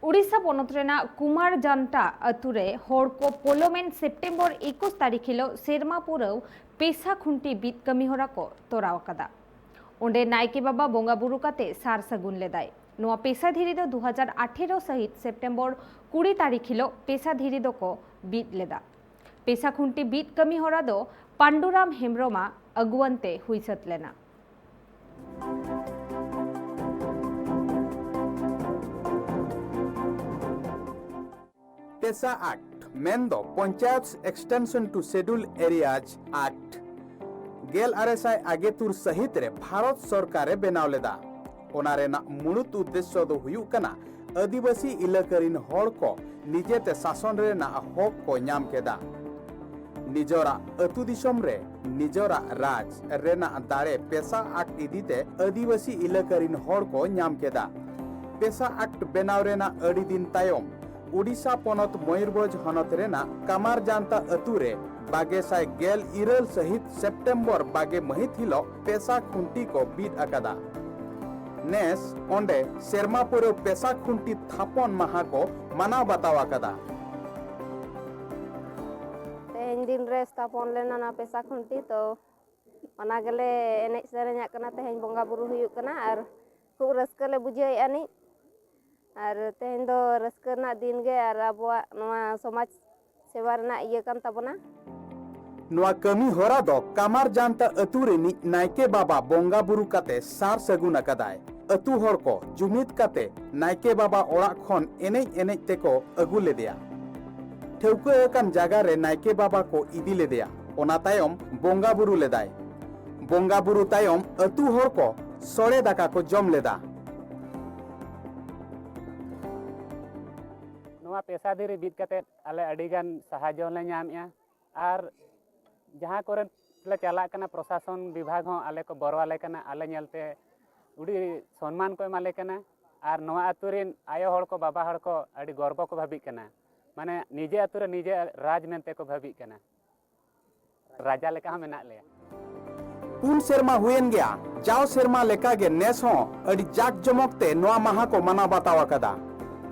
ᱩᱰᱤᱥᱟ ᱯᱚᱱᱚᱛ ᱨᱮᱱᱟᱜ ᱠᱩᱢᱟᱨ ᱡᱟᱱᱴᱟ ᱟᱹᱛᱩ ᱨᱮ ᱦᱚᱲ ᱠᱚ ᱯᱚᱞᱚᱢᱮᱱ ᱥᱮᱯᱴᱮᱢᱵᱚᱨ ᱮᱠᱩᱥ ᱛᱟᱹᱨᱤᱠᱷ ᱦᱤᱞᱚᱜ ᱥᱮᱨᱢᱟ ᱯᱩᱨᱟᱹᱣ ᱯᱮᱥᱟ ᱠᱷᱩᱱᱴᱤ ᱵᱤᱫ ᱠᱟᱹᱢᱤ ᱦᱚᱨᱟ ᱠᱚ ᱛᱚᱨᱟᱣ ᱟᱠᱟᱫᱟ᱾ ᱚᱸᱰᱮ ᱱᱟᱭᱠᱮ ᱵᱟᱵᱟ ᱵᱚᱸᱜᱟ ᱵᱩᱨᱩ ᱠᱟᱛᱮ ᱥᱟᱨ ᱥᱟᱹᱜᱩᱱ ᱞᱮᱫᱟᱭ᱾ ᱱᱚᱣᱟ ᱯᱮᱥᱟ ᱫᱷᱤᱨᱤ ᱫᱚ ᱫᱩ ᱦᱟᱡᱟᱨ ᱟᱴᱷᱮᱨᱚ ᱥᱟᱹᱦᱤᱛ ᱥᱮᱯᱴᱮᱢᱵᱚᱨ ᱠᱩᱲᱤ ᱛᱟᱹᱨᱤᱠᱷ ᱦᱤᱞᱚᱜ ᱯᱮᱥᱟ ᱫᱷᱤᱨᱤ ᱫᱚᱠᱚ ᱵᱤᱫ ᱞᱮᱫᱟ᱾ ᱯᱮᱥᱟ ᱠᱷᱩᱱᱴᱤ ᱵᱤᱫ ᱠᱟᱹᱢᱤ ᱦᱚᱨᱟ ᱫᱚ ᱯᱟᱱᱰᱩᱨᱟᱢ ᱦᱮᱢᱵᱽᱨᱚᱢᱟᱜ ᱟᱹᱜᱩᱣᱟᱹᱱ ᱛᱮ ᱦᱩᱭ ᱥᱟᱹᱛ ᱞᱮᱱᱟ᱾ ᱯᱮᱥᱟ ᱟᱠᱴ ᱢᱮᱱᱫᱚ Panchayats Extension to Scheduled Areas Act ᱜᱮᱞ ᱟᱨᱮ ᱥᱟᱭ ᱟᱜᱮ ᱛᱩᱨ ᱥᱟᱹᱦᱤᱛ ᱨᱮ ᱵᱷᱟᱨᱚᱛ ᱥᱚᱨᱠᱟᱨ ᱮ ᱵᱮᱱᱟᱣ ᱞᱮᱫᱟ᱾ ᱚᱱᱟ ᱨᱮᱱᱟᱜ ᱢᱩᱲᱩᱫ ᱩᱫᱽᱫᱮᱥᱥᱚ ᱫᱚ ᱦᱩᱭᱩᱜ ᱠᱟᱱᱟ ᱟᱹᱫᱤᱵᱟᱹᱥᱤ ᱮᱞᱟᱠᱟ ᱨᱤᱱ ᱦᱚᱲ ᱠᱚ ᱱᱤᱡᱮᱛᱮ ᱥᱟᱥᱚᱱ ᱨᱮᱱᱟᱜ ᱦᱚᱠ ᱠᱚ ᱧᱟᱢ ᱠᱮᱫᱟ᱾ ᱱᱤᱡᱚᱨᱟᱜ ᱟᱹᱛᱩ ᱫᱤᱥᱚᱢ ᱨᱮ ᱱᱤᱡᱚᱨᱟᱜ ᱨᱟᱡᱽ ᱨᱮᱱᱟᱜ ᱫᱟᱲᱮ ᱯᱮᱥᱟ ᱟᱠᱴ ᱤᱫᱤᱛᱮ ᱟᱹᱫᱤᱵᱟᱹᱥᱤ ᱮᱞᱟᱠᱟ ᱨᱤᱱ ᱦᱚᱲ ᱠᱚ ᱧᱟᱢ ᱠᱮᱫᱟ᱾ ᱯᱮᱥᱟ ᱟᱠᱴ ᱵᱮᱱᱟᱣ ᱨᱮᱱᱟᱜ ᱟᱹᱰᱤ ᱫᱤᱱ ᱛᱟᱭᱚᱢ ᱳᱰᱤᱥᱟ ᱯᱚᱱᱚᱛ ᱢᱚᱭᱩᱨᱵᱷᱚᱸᱡᱽ ᱦᱚᱱᱚᱛ ᱨᱮᱱᱟᱜ ᱠᱟᱢᱟᱨᱡᱟᱱᱛᱟ ᱟᱹᱛᱩ ᱨᱮ ᱵᱟᱜᱮ ᱥᱟᱭ ᱜᱮᱞ ᱤᱨᱟᱹᱞ ᱥᱟᱹᱦᱤᱛ ᱥᱮᱯᱴᱮᱢᱵᱚᱨ ᱵᱟᱜᱮ ᱢᱟᱹᱦᱤᱛ ᱦᱤᱞᱚᱜ ᱯᱮᱥᱟ ᱠᱷᱩᱱᱴᱤ ᱠᱚ ᱵᱤᱫ ᱟᱠᱟᱫᱟ᱾ ᱱᱮᱥ ᱚᱸᱰᱮ ᱥᱮᱨᱢᱟ ᱯᱩᱨᱟᱹᱣ ᱯᱮᱥᱟ ᱠᱷᱩᱱᱴᱤ ᱛᱷᱟᱯᱚᱱ ᱢᱟᱦᱟ ᱠᱚ ᱢᱟᱱᱟᱣ ᱵᱟᱛᱟᱣ ᱟᱠᱟᱫᱟ᱾ ᱛᱮᱦᱮᱧ ᱫᱤᱱ ᱨᱮ ᱥᱛᱷᱟᱯᱚᱱ ᱞᱮᱱᱟ ᱱᱚᱣᱟ ᱯᱮᱥᱟ ᱠᱷᱩᱱᱴᱤ, ᱛᱚ ᱚᱱᱟ ᱜᱮᱞᱮ ᱮᱱᱮᱡ ᱥᱮᱨᱮᱧᱟᱜ ᱠᱟᱱᱟ, ᱛᱮᱦᱮᱧ ᱵᱚᱸᱜᱟ ᱵᱩᱨᱩ ᱦᱩᱭᱩᱜ ᱠᱟᱱᱟ ᱟᱨ ᱠᱷᱩᱵ ᱨᱟᱹᱥᱠᱟᱹ ᱞᱮ ᱵᱩᱡᱷᱟᱹᱣᱮᱫᱼᱟ ᱱᱤᱡ᱾ ᱟᱨ ᱛᱮᱦᱮᱧ ᱫᱚ ᱨᱟᱹᱥᱠᱟᱹ ᱨᱮᱱᱟᱜ ᱫᱤᱱ ᱜᱮ ᱟᱨ ᱟᱵᱚᱣᱟᱜ ᱱᱚᱣᱟ ᱥᱚᱢᱟᱡᱽ ᱥᱮᱵᱟ ᱨᱮᱱᱟᱜ ᱤᱭᱟᱹ ᱠᱟᱱ ᱛᱟᱵᱚᱱᱟ᱾ ᱱᱚᱣᱟ ᱠᱟᱹᱢᱤ ᱦᱚᱨᱟ ᱫᱚ ᱠᱟᱢᱟᱨ ᱡᱟᱱᱛᱟ ᱟᱹᱛᱩ ᱨᱤᱱᱤᱡ ᱱᱟᱭᱠᱮ ᱵᱟᱵᱟ ᱵᱚᱸᱜᱟ ᱵᱩᱨᱩ ᱠᱟᱛᱮ ᱥᱟᱨ ᱥᱟᱹᱜᱩᱱ ᱟᱠᱟᱫᱟᱭ᱾ ᱟᱹᱛᱩ ᱦᱚᱲ ᱠᱚ ᱡᱩᱢᱤᱫ ᱠᱟᱛᱮ ᱱᱟᱭᱠᱮ ᱵᱟᱵᱟ ᱚᱲᱟᱜ ᱠᱷᱚᱱ ᱮᱱᱮᱡ ᱮᱱᱮᱡ ᱛᱮᱠᱚ ᱟᱹᱜᱩ ᱞᱮᱫᱮᱭᱟ᱾ ᱴᱷᱟᱹᱣᱠᱟᱹ ᱟᱠᱟᱱ ᱡᱟᱭᱜᱟ ᱨᱮ ᱱᱟᱭᱠᱮ ᱵᱟᱵᱟ ᱠᱚ ᱤᱫᱤ ᱞᱮᱫᱮᱭᱟ᱾ ᱚᱱᱟ ᱛᱟᱭᱚᱢ ᱵᱚᱸᱜᱟ ᱵᱩᱨᱩ ᱞᱮᱫᱟᱭ᱾ ᱵᱚᱸᱜᱟ ᱵᱩᱨᱩ ᱛᱟᱭᱚᱢ ᱟᱹᱛᱩ ᱦᱚᱲ ᱠᱚ ᱥᱚᱲᱮ ᱫᱟᱠᱟ ᱠᱚ ᱡᱚᱢ ᱞᱮᱫᱟ᱾ ᱱᱚᱣᱟ ᱯᱮᱥᱟ ᱫᱷᱤᱨᱤ ᱵᱤᱫ ᱠᱟᱛᱮ ᱟᱞᱮ ᱟᱹᱰᱤ ᱜᱟᱱ ᱥᱟᱦᱟᱡᱽᱡᱚ ᱞᱮ ᱧᱟᱢᱮᱜᱼᱟ᱾ ᱟᱨ ᱡᱟᱦᱟᱸ ᱠᱚᱨᱮᱱ ᱞᱮ ᱪᱟᱞᱟᱜ ᱠᱟᱱᱟ, ᱯᱨᱚᱥᱟᱥᱚᱱ ᱵᱤᱵᱷᱟᱜᱽ ᱦᱚᱸ ᱟᱞᱮ ᱠᱚ ᱵᱚᱨᱚ ᱟᱞᱮ ᱠᱟᱱᱟ, ᱟᱞᱮ ᱧᱮᱞᱛᱮ ᱟᱹᱰᱤ ᱥᱚᱱᱢᱟᱱ ᱠᱚ ᱮᱢᱟᱞᱮ ᱠᱟᱱᱟ᱾ ᱟᱨ ᱱᱚᱣᱟ ᱟᱹᱛᱩ ᱨᱮᱱ ᱟᱭᱳ ᱦᱚᱲ ᱠᱚ, ᱵᱟᱵᱟ ᱦᱚᱲ ᱠᱚ ᱟᱹᱰᱤ ᱜᱚᱨᱵᱚ ᱠᱚ ᱵᱷᱟᱹᱵᱤᱜ ᱠᱟᱱᱟ, ᱢᱟᱱᱮ ᱱᱤᱡᱮ ᱟᱹᱛᱩ ᱨᱮ ᱱᱤᱡᱮ ᱨᱟᱡᱽ ᱢᱮᱱᱛᱮ ᱠᱚ ᱵᱷᱟᱹᱵᱤᱜ ᱠᱟᱱᱟ᱾ ᱨᱟᱡᱟ ᱞᱮᱠᱟ ᱦᱚᱸ ᱢᱮᱱᱟᱜ ᱞᱮᱭᱟ᱾ ᱯᱩᱱ ᱥᱮᱨᱢᱟ ᱦᱩᱭᱮᱱ ᱜᱮᱭᱟ, ᱡᱟᱣ ᱥᱮᱨᱢᱟ ᱞᱮᱠᱟᱜᱮ ᱱᱮᱥ ᱦᱚᱸ ᱟᱹᱰᱤ ᱡᱟᱠ ᱡᱚᱢᱚᱠ ᱛᱮ ᱱᱚᱣᱟ ᱢᱟᱦᱟ ᱠᱚ ᱢᱟᱱᱟᱣ ᱵᱟᱛᱟᱣ ᱟᱠᱟᱫᱟ᱾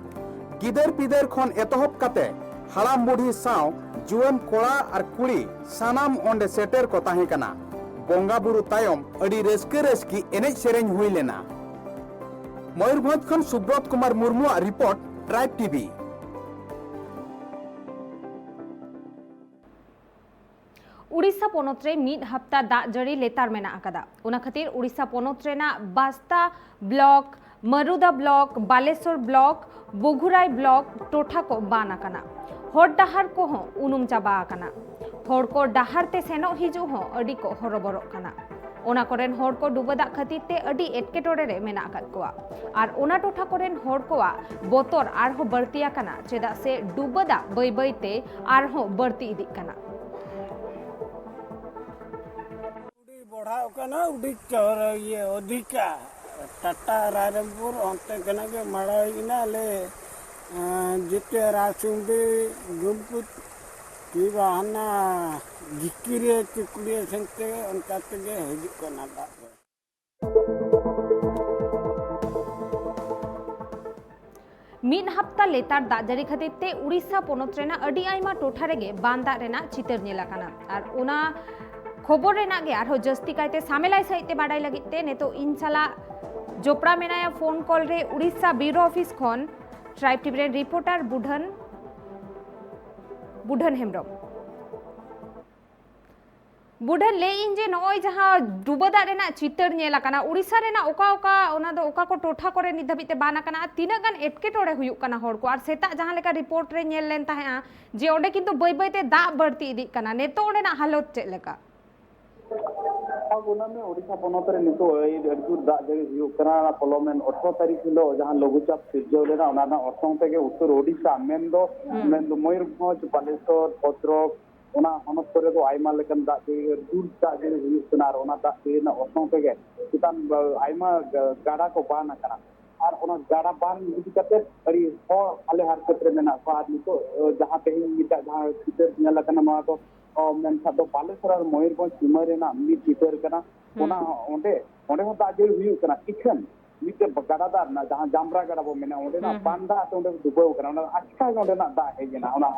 ᱜᱤᱫᱟᱹᱨ ᱯᱤᱫᱟᱹᱨ ᱠᱷᱚᱱ ᱮᱛᱚᱦᱚᱵ ᱠᱟᱛᱮ ᱦᱟᱲᱟᱢ ᱵᱩᱰᱷᱤ ᱥᱟᱶ ᱡᱩᱣᱟᱹᱱ ᱠᱚᱲᱟ ᱟᱨ ᱠᱩᱲᱤ ᱥᱟᱱᱟᱢ ᱚᱸᱰᱮ ᱥᱮᱴᱮᱨ ᱠᱚ ᱛᱟᱦᱮᱸ ᱠᱟᱱᱟ᱾ ᱵᱚᱸᱜᱟ ᱵᱩᱨᱩ ᱛᱟᱭᱚᱢ ᱟᱹᱰᱤ ᱨᱟᱹᱥᱠᱟᱹ ᱨᱟᱹᱥᱠᱤ ᱮᱱᱮᱡ ᱥᱮᱨᱮᱧ ᱦᱩᱭ ᱞᱮᱱᱟ᱾ ᱢᱚᱭᱩᱨᱵᱷᱚᱸᱡᱽ ᱠᱷᱚᱱ ᱥᱩᱵᱨᱚᱛ ᱠᱩᱢᱟᱨ ᱢᱩᱨᱢᱩᱣᱟᱜ ᱨᱤᱯᱳᱨᱴ, ᱴᱨᱟᱭᱤᱵᱽ ᱴᱤᱵᱷᱤ᱾ ᱩᱲᱤᱥᱥᱟ ᱯᱚᱱᱚᱛ ᱨᱮ ᱢᱤᱫ ᱦᱟᱯᱛᱟ ᱫᱟᱜ ᱡᱟᱹᱲᱤ ᱞᱮᱛᱟᱲ ᱢᱮᱱᱟᱜ ᱟᱠᱟᱫᱟ᱾ ᱚᱱᱟ ᱠᱷᱟᱹᱛᱤᱨ ᱩᱲᱤᱥᱥᱟ ᱯᱚᱱᱚᱛ ᱨᱮᱱᱟᱜ Basta block, Morada block, Balasore block, Bhograi block ᱴᱚᱴᱷᱟ ᱠᱚ ᱵᱟᱱ ᱟᱠᱟᱱᱟ᱾ ᱦᱚᱨ ᱰᱟᱦᱟᱨ ᱠᱚᱦᱚᱸ ᱩᱱᱩᱢ ᱪᱟᱵᱟ ᱟᱠᱟᱱᱟ᱾ ᱦᱚᱲ ᱠᱚ ᱰᱟᱦᱟᱨ ᱛᱮ ᱥᱮᱱᱚᱜ ᱦᱤᱡᱩᱜ ᱦᱚᱸ ᱟᱹᱰᱤ ᱠᱚ ᱦᱚᱨᱚᱵᱚᱨᱚᱜ ᱠᱟᱱᱟ᱾ ᱚᱱᱟ ᱠᱚᱨᱮᱱ ᱦᱚᱲ ᱠᱚ ᱰᱩᱵᱟᱹ ᱫᱟᱜ ᱠᱷᱟᱹᱛᱤᱨ ᱛᱮ ᱟᱹᱰᱤ ᱮᱴᱠᱮᱴᱚᱬᱮ ᱨᱮ ᱢᱮᱱᱟᱜ ᱟᱠᱟᱫ ᱠᱚᱣᱟ᱾ ᱟᱨ ᱚᱱᱟ ᱴᱚᱴᱷᱟ ᱠᱚᱨᱮᱱ ᱦᱚᱲ ᱠᱚᱣᱟᱜ ᱵᱚᱛᱚᱨ ᱟᱨᱦᱚᱸ ᱵᱟᱹᱲᱛᱤ ᱟᱠᱟᱱᱟ, ᱪᱮᱫᱟᱜ ᱥᱮ ᱰᱩᱵᱟᱹ ᱫᱟᱜ ᱵᱟᱹᱭ ᱵᱟᱹᱭ ᱛᱮ ᱟᱨᱦᱚᱸ ᱵᱟᱹᱲᱛᱤ ᱤᱫᱤᱜ ᱠᱟᱱᱟ᱾ ᱟᱹᱰᱤ ᱵᱚᱲᱦᱟᱣ ᱠᱟᱱᱟ, ᱟᱹᱰᱤ ᱪᱚᱦᱚᱨ ᱤᱭᱟᱹ ᱚᱫᱷᱤᱠᱟ᱾ ᱴᱟᱴᱟ ᱨᱟᱭᱨᱚᱝᱯᱩᱨ ᱚᱱᱛᱮ ᱠᱷᱚᱱᱟᱜ ᱜᱮ ᱢᱟᱲᱟᱝ ᱦᱮᱡ ᱮᱱᱟ, ᱟᱞᱮ, ᱮᱸ, ᱡᱮᱛᱮ ᱨᱟᱥᱩᱱᱰᱤ, ᱜᱩᱢᱯᱩᱛ, ᱠᱤ ᱵᱟ ᱦᱟᱱᱟ ᱡᱷᱤᱠᱤᱨᱤᱭᱟᱹ, ᱪᱩᱠᱲᱤᱭᱟᱹ ᱥᱮᱱ ᱛᱮ ᱚᱱᱠᱟ ᱛᱮᱜᱮ ᱦᱤᱡᱩᱜ ᱠᱟᱱᱟ ᱫᱟᱜ ᱫᱚ᱾ ᱢᱤᱫ ᱦᱟᱯᱛᱟ ᱞᱮᱛᱟᱲ ᱫᱟᱜ ᱡᱟᱹᱲᱤ ᱠᱷᱟᱹᱛᱤᱨ ᱛᱮ ᱩᱲᱤᱥᱥᱟ ᱯᱚᱱᱚᱛ ᱨᱮᱱᱟᱜ ᱟᱹᱰᱤ ᱟᱭᱢᱟ ᱴᱚᱴᱷᱟ ᱨᱮᱜᱮ ᱵᱟᱱ ᱫᱟᱜ ᱨᱮᱱᱟᱜ ᱪᱤᱛᱟᱹᱨ ᱧᱮᱞ ᱟᱠᱟᱱᱟ᱾ ᱟᱨ ᱚᱱᱟ ᱠᱷᱚᱵᱚᱨ ᱨᱮᱱᱟᱜ ᱜᱮ ᱟᱨᱦᱚᱸ ᱡᱟᱹᱥᱛᱤ ᱠᱟᱭᱛᱮ ᱥᱟᱢᱮᱞᱟᱭ ᱥᱟᱹᱦᱤᱡ ᱛᱮ ᱵᱟᱰᱟᱭ ᱞᱟᱹᱜᱤᱫ ᱛᱮ ᱱᱤᱛᱚᱜ ᱤᱧ ᱥᱟᱞᱟᱜ ᱡᱚᱯᱲᱟᱣ ᱢᱮᱱᱟᱭᱟ ᱯᱷᱳᱱ ᱠᱚᱞ ᱨᱮ ᱩᱲᱤᱥᱥᱟ ᱵᱤᱭᱩᱨᱳ ᱚᱯᱷᱤᱥ ᱠᱷᱚᱱ ᱴᱨᱟᱭᱤᱵᱽ ᱴᱤᱵᱷᱤ ᱨᱮᱱ ᱨᱤᱯᱳᱨᱴᱟᱨ ᱵᱩᱰᱷᱟᱹᱱ, ᱵᱩᱰᱷᱟᱹᱱ ᱦᱮᱢᱵᱨᱚᱢ᱾ ᱵᱩᱰᱷᱟᱹᱱ, ᱞᱟᱹᱭᱮᱫ ᱤᱧ ᱡᱮ ᱱᱚᱜᱼᱚᱭ ᱡᱟᱦᱟᱸ ᱰᱩᱵᱟᱹ ᱫᱟᱜ ᱨᱮᱱᱟᱜ ᱪᱤᱛᱟᱹᱨ ᱧᱮᱞ ᱟᱠᱟᱱᱟ, ᱩᱲᱤᱥᱥᱟ ᱨᱮᱱᱟᱜ ᱚᱠᱟ ᱚᱠᱟ, ᱚᱱᱟ ᱫᱚ ᱚᱠᱟ ᱠᱚ ᱴᱚᱴᱷᱟ ᱠᱚᱨᱮ ᱱᱤᱛ ᱫᱷᱟᱹᱵᱤᱡ ᱛᱮ ᱵᱟᱱ ᱟᱠᱟᱱᱟ ᱟᱨ ᱛᱤᱱᱟᱹᱜ ᱜᱟᱱ ᱮᱴᱠᱮᱴᱚᱬᱮ ᱦᱩᱭᱩᱜ ᱠᱟᱱᱟ ᱦᱚᱲ ᱠᱚ? ᱟᱨ ᱥᱮᱛᱟᱜ ᱡᱟᱦᱟᱸ ᱞᱮᱠᱟ ᱨᱤᱯᱳᱨᱴ ᱨᱮ ᱧᱮᱞ ᱞᱮᱱ ᱛᱟᱦᱮᱸᱜᱼᱟ ᱡᱮ ᱚᱸᱰᱮ ᱠᱤᱱᱛᱩ ᱵᱟᱹᱭ ᱵᱟᱹᱭ ᱛᱮ ᱫᱟᱜ ᱵᱟᱹᱲᱛᱤ ᱤᱫᱤᱜ ᱠᱟᱱᱟ, ᱱᱤᱛᱚᱜ ᱚᱸᱰᱮᱱᱟᱜ ᱦᱟᱞᱚᱛ ᱪᱮᱫ ᱞᱮᱠᱟ? ᱦᱮᱸ, ᱠᱩᱱᱟᱹᱢᱤ, ᱳᱰᱤᱥᱟ ᱯᱚᱱᱚᱛ ᱨᱮ ᱱᱤᱛᱚᱜ ᱟᱹᱰᱤ ᱡᱳᱨ ᱫᱟᱜ ᱡᱟᱹᱲᱤ ᱦᱩᱭᱩᱜ ᱠᱟᱱᱟ᱾ ᱚᱱᱟ ᱯᱚᱞᱚᱢᱮᱱ ᱟᱴᱷᱨᱚ ᱛᱟᱹᱨᱤᱠᱷ ᱦᱤᱞᱳᱜ ᱡᱟᱦᱟᱸ ᱞᱚᱜᱷᱩᱪᱟᱯ ᱥᱤᱨᱡᱟᱹᱣ ᱞᱮᱱᱟ, ᱚᱱᱟ ᱨᱮᱱᱟᱜ ᱚᱨᱥᱚᱝ ᱛᱮᱜᱮ ᱩᱛᱛᱚᱨ ᱳᱰᱤᱥᱟ, ᱢᱮᱱᱫᱚ, ᱦᱩᱸ᱾ ᱢᱮᱱᱫᱚ ᱢᱚᱭᱩᱨᱵᱷᱚᱸᱡᱽ, ᱵᱟᱞᱮᱥᱚᱨ, ᱵᱷᱚᱫᱨᱚᱠ, ᱚᱱᱟ ᱦᱚᱱᱚᱛ ᱠᱚᱨᱮ ᱫᱚ ᱟᱭᱢᱟ ᱞᱮᱠᱟᱱ ᱫᱟᱜ ᱡᱟᱹᱲᱤ, ᱡᱳᱨ ᱫᱟᱜ ᱡᱟᱹᱲᱤ ᱦᱩᱭᱩᱜ ᱠᱟᱱᱟ ᱟᱨ ᱚᱱᱟ ᱫᱟᱜ ᱡᱟᱹᱲᱤ ᱨᱮᱱᱟᱜ ᱚᱨᱥᱚᱝ ᱛᱮᱜᱮ ᱪᱮᱛᱟᱱ ᱟᱭᱢᱟ ᱜᱟᱰᱟ ᱠᱚ ᱵᱟᱱ ᱟᱠᱟᱱᱟ᱾ ᱟᱨ ᱚᱱᱟ ᱜᱟᱰᱟ ᱵᱟᱱ ᱤᱫᱤ ᱠᱟᱛᱮ ᱟᱹᱰᱤ ᱦᱚᱲ ᱟᱞᱮ ᱦᱟᱨᱠᱮᱛ ᱨᱮ ᱢᱮᱱᱟᱜ ᱠᱚᱣᱟ᱾ ᱟᱨ ᱱᱤᱛᱚᱜ ᱡᱟᱦᱟᱸ ᱛᱮᱦᱮᱧ ᱢᱤᱫᱴᱟᱝ ᱡᱟᱦᱟᱸ ᱪᱤᱛᱟᱹᱨ ᱧᱮᱞ ᱟᱠᱟᱱᱟ, ᱱᱚᱣᱟ ᱫᱚ ᱢᱮᱱᱠᱷᱟᱱ ᱫᱚ ᱵᱟᱞᱮᱥᱚᱨ ᱟᱨ ᱢᱚᱭᱩᱨᱵᱷᱚᱸᱡᱽ ᱥᱤᱢᱟᱹ ᱨᱮᱱᱟᱜ ᱢᱤᱫ ᱪᱤᱛᱟᱹᱨ ᱠᱟᱱᱟ᱾ ᱚᱱᱟ ᱚᱸᱰᱮ ᱚᱸᱰᱮ ᱦᱚᱸ ᱫᱟᱜ ᱡᱟᱹᱲᱤ ᱦᱩᱭᱩᱜ ᱠᱟᱱᱟ᱾ ᱤᱠᱷᱟᱹᱱ ᱢᱤᱫᱴᱮᱱ ᱜᱟᱰᱟ ᱫᱟᱜ ᱨᱮᱱᱟᱜ, ᱡᱟᱦᱟᱸ ᱡᱟᱢᱨᱟ ᱜᱟᱰᱟ ᱵᱚ ᱢᱮᱱᱟ, ᱚᱸᱰᱮᱱᱟᱜ ᱵᱟᱱ ᱫᱟᱜ ᱛᱮ ᱚᱸᱰᱮ ᱰᱩᱵᱟᱹᱣ ᱠᱟᱱᱟ᱾ ᱚᱱᱟ ᱟᱪᱠᱟ ᱜᱮ ᱚᱸᱰᱮᱱᱟᱜ ᱫᱟᱜ ᱦᱮᱡ ᱮᱱᱟ᱾ ᱚᱱᱟ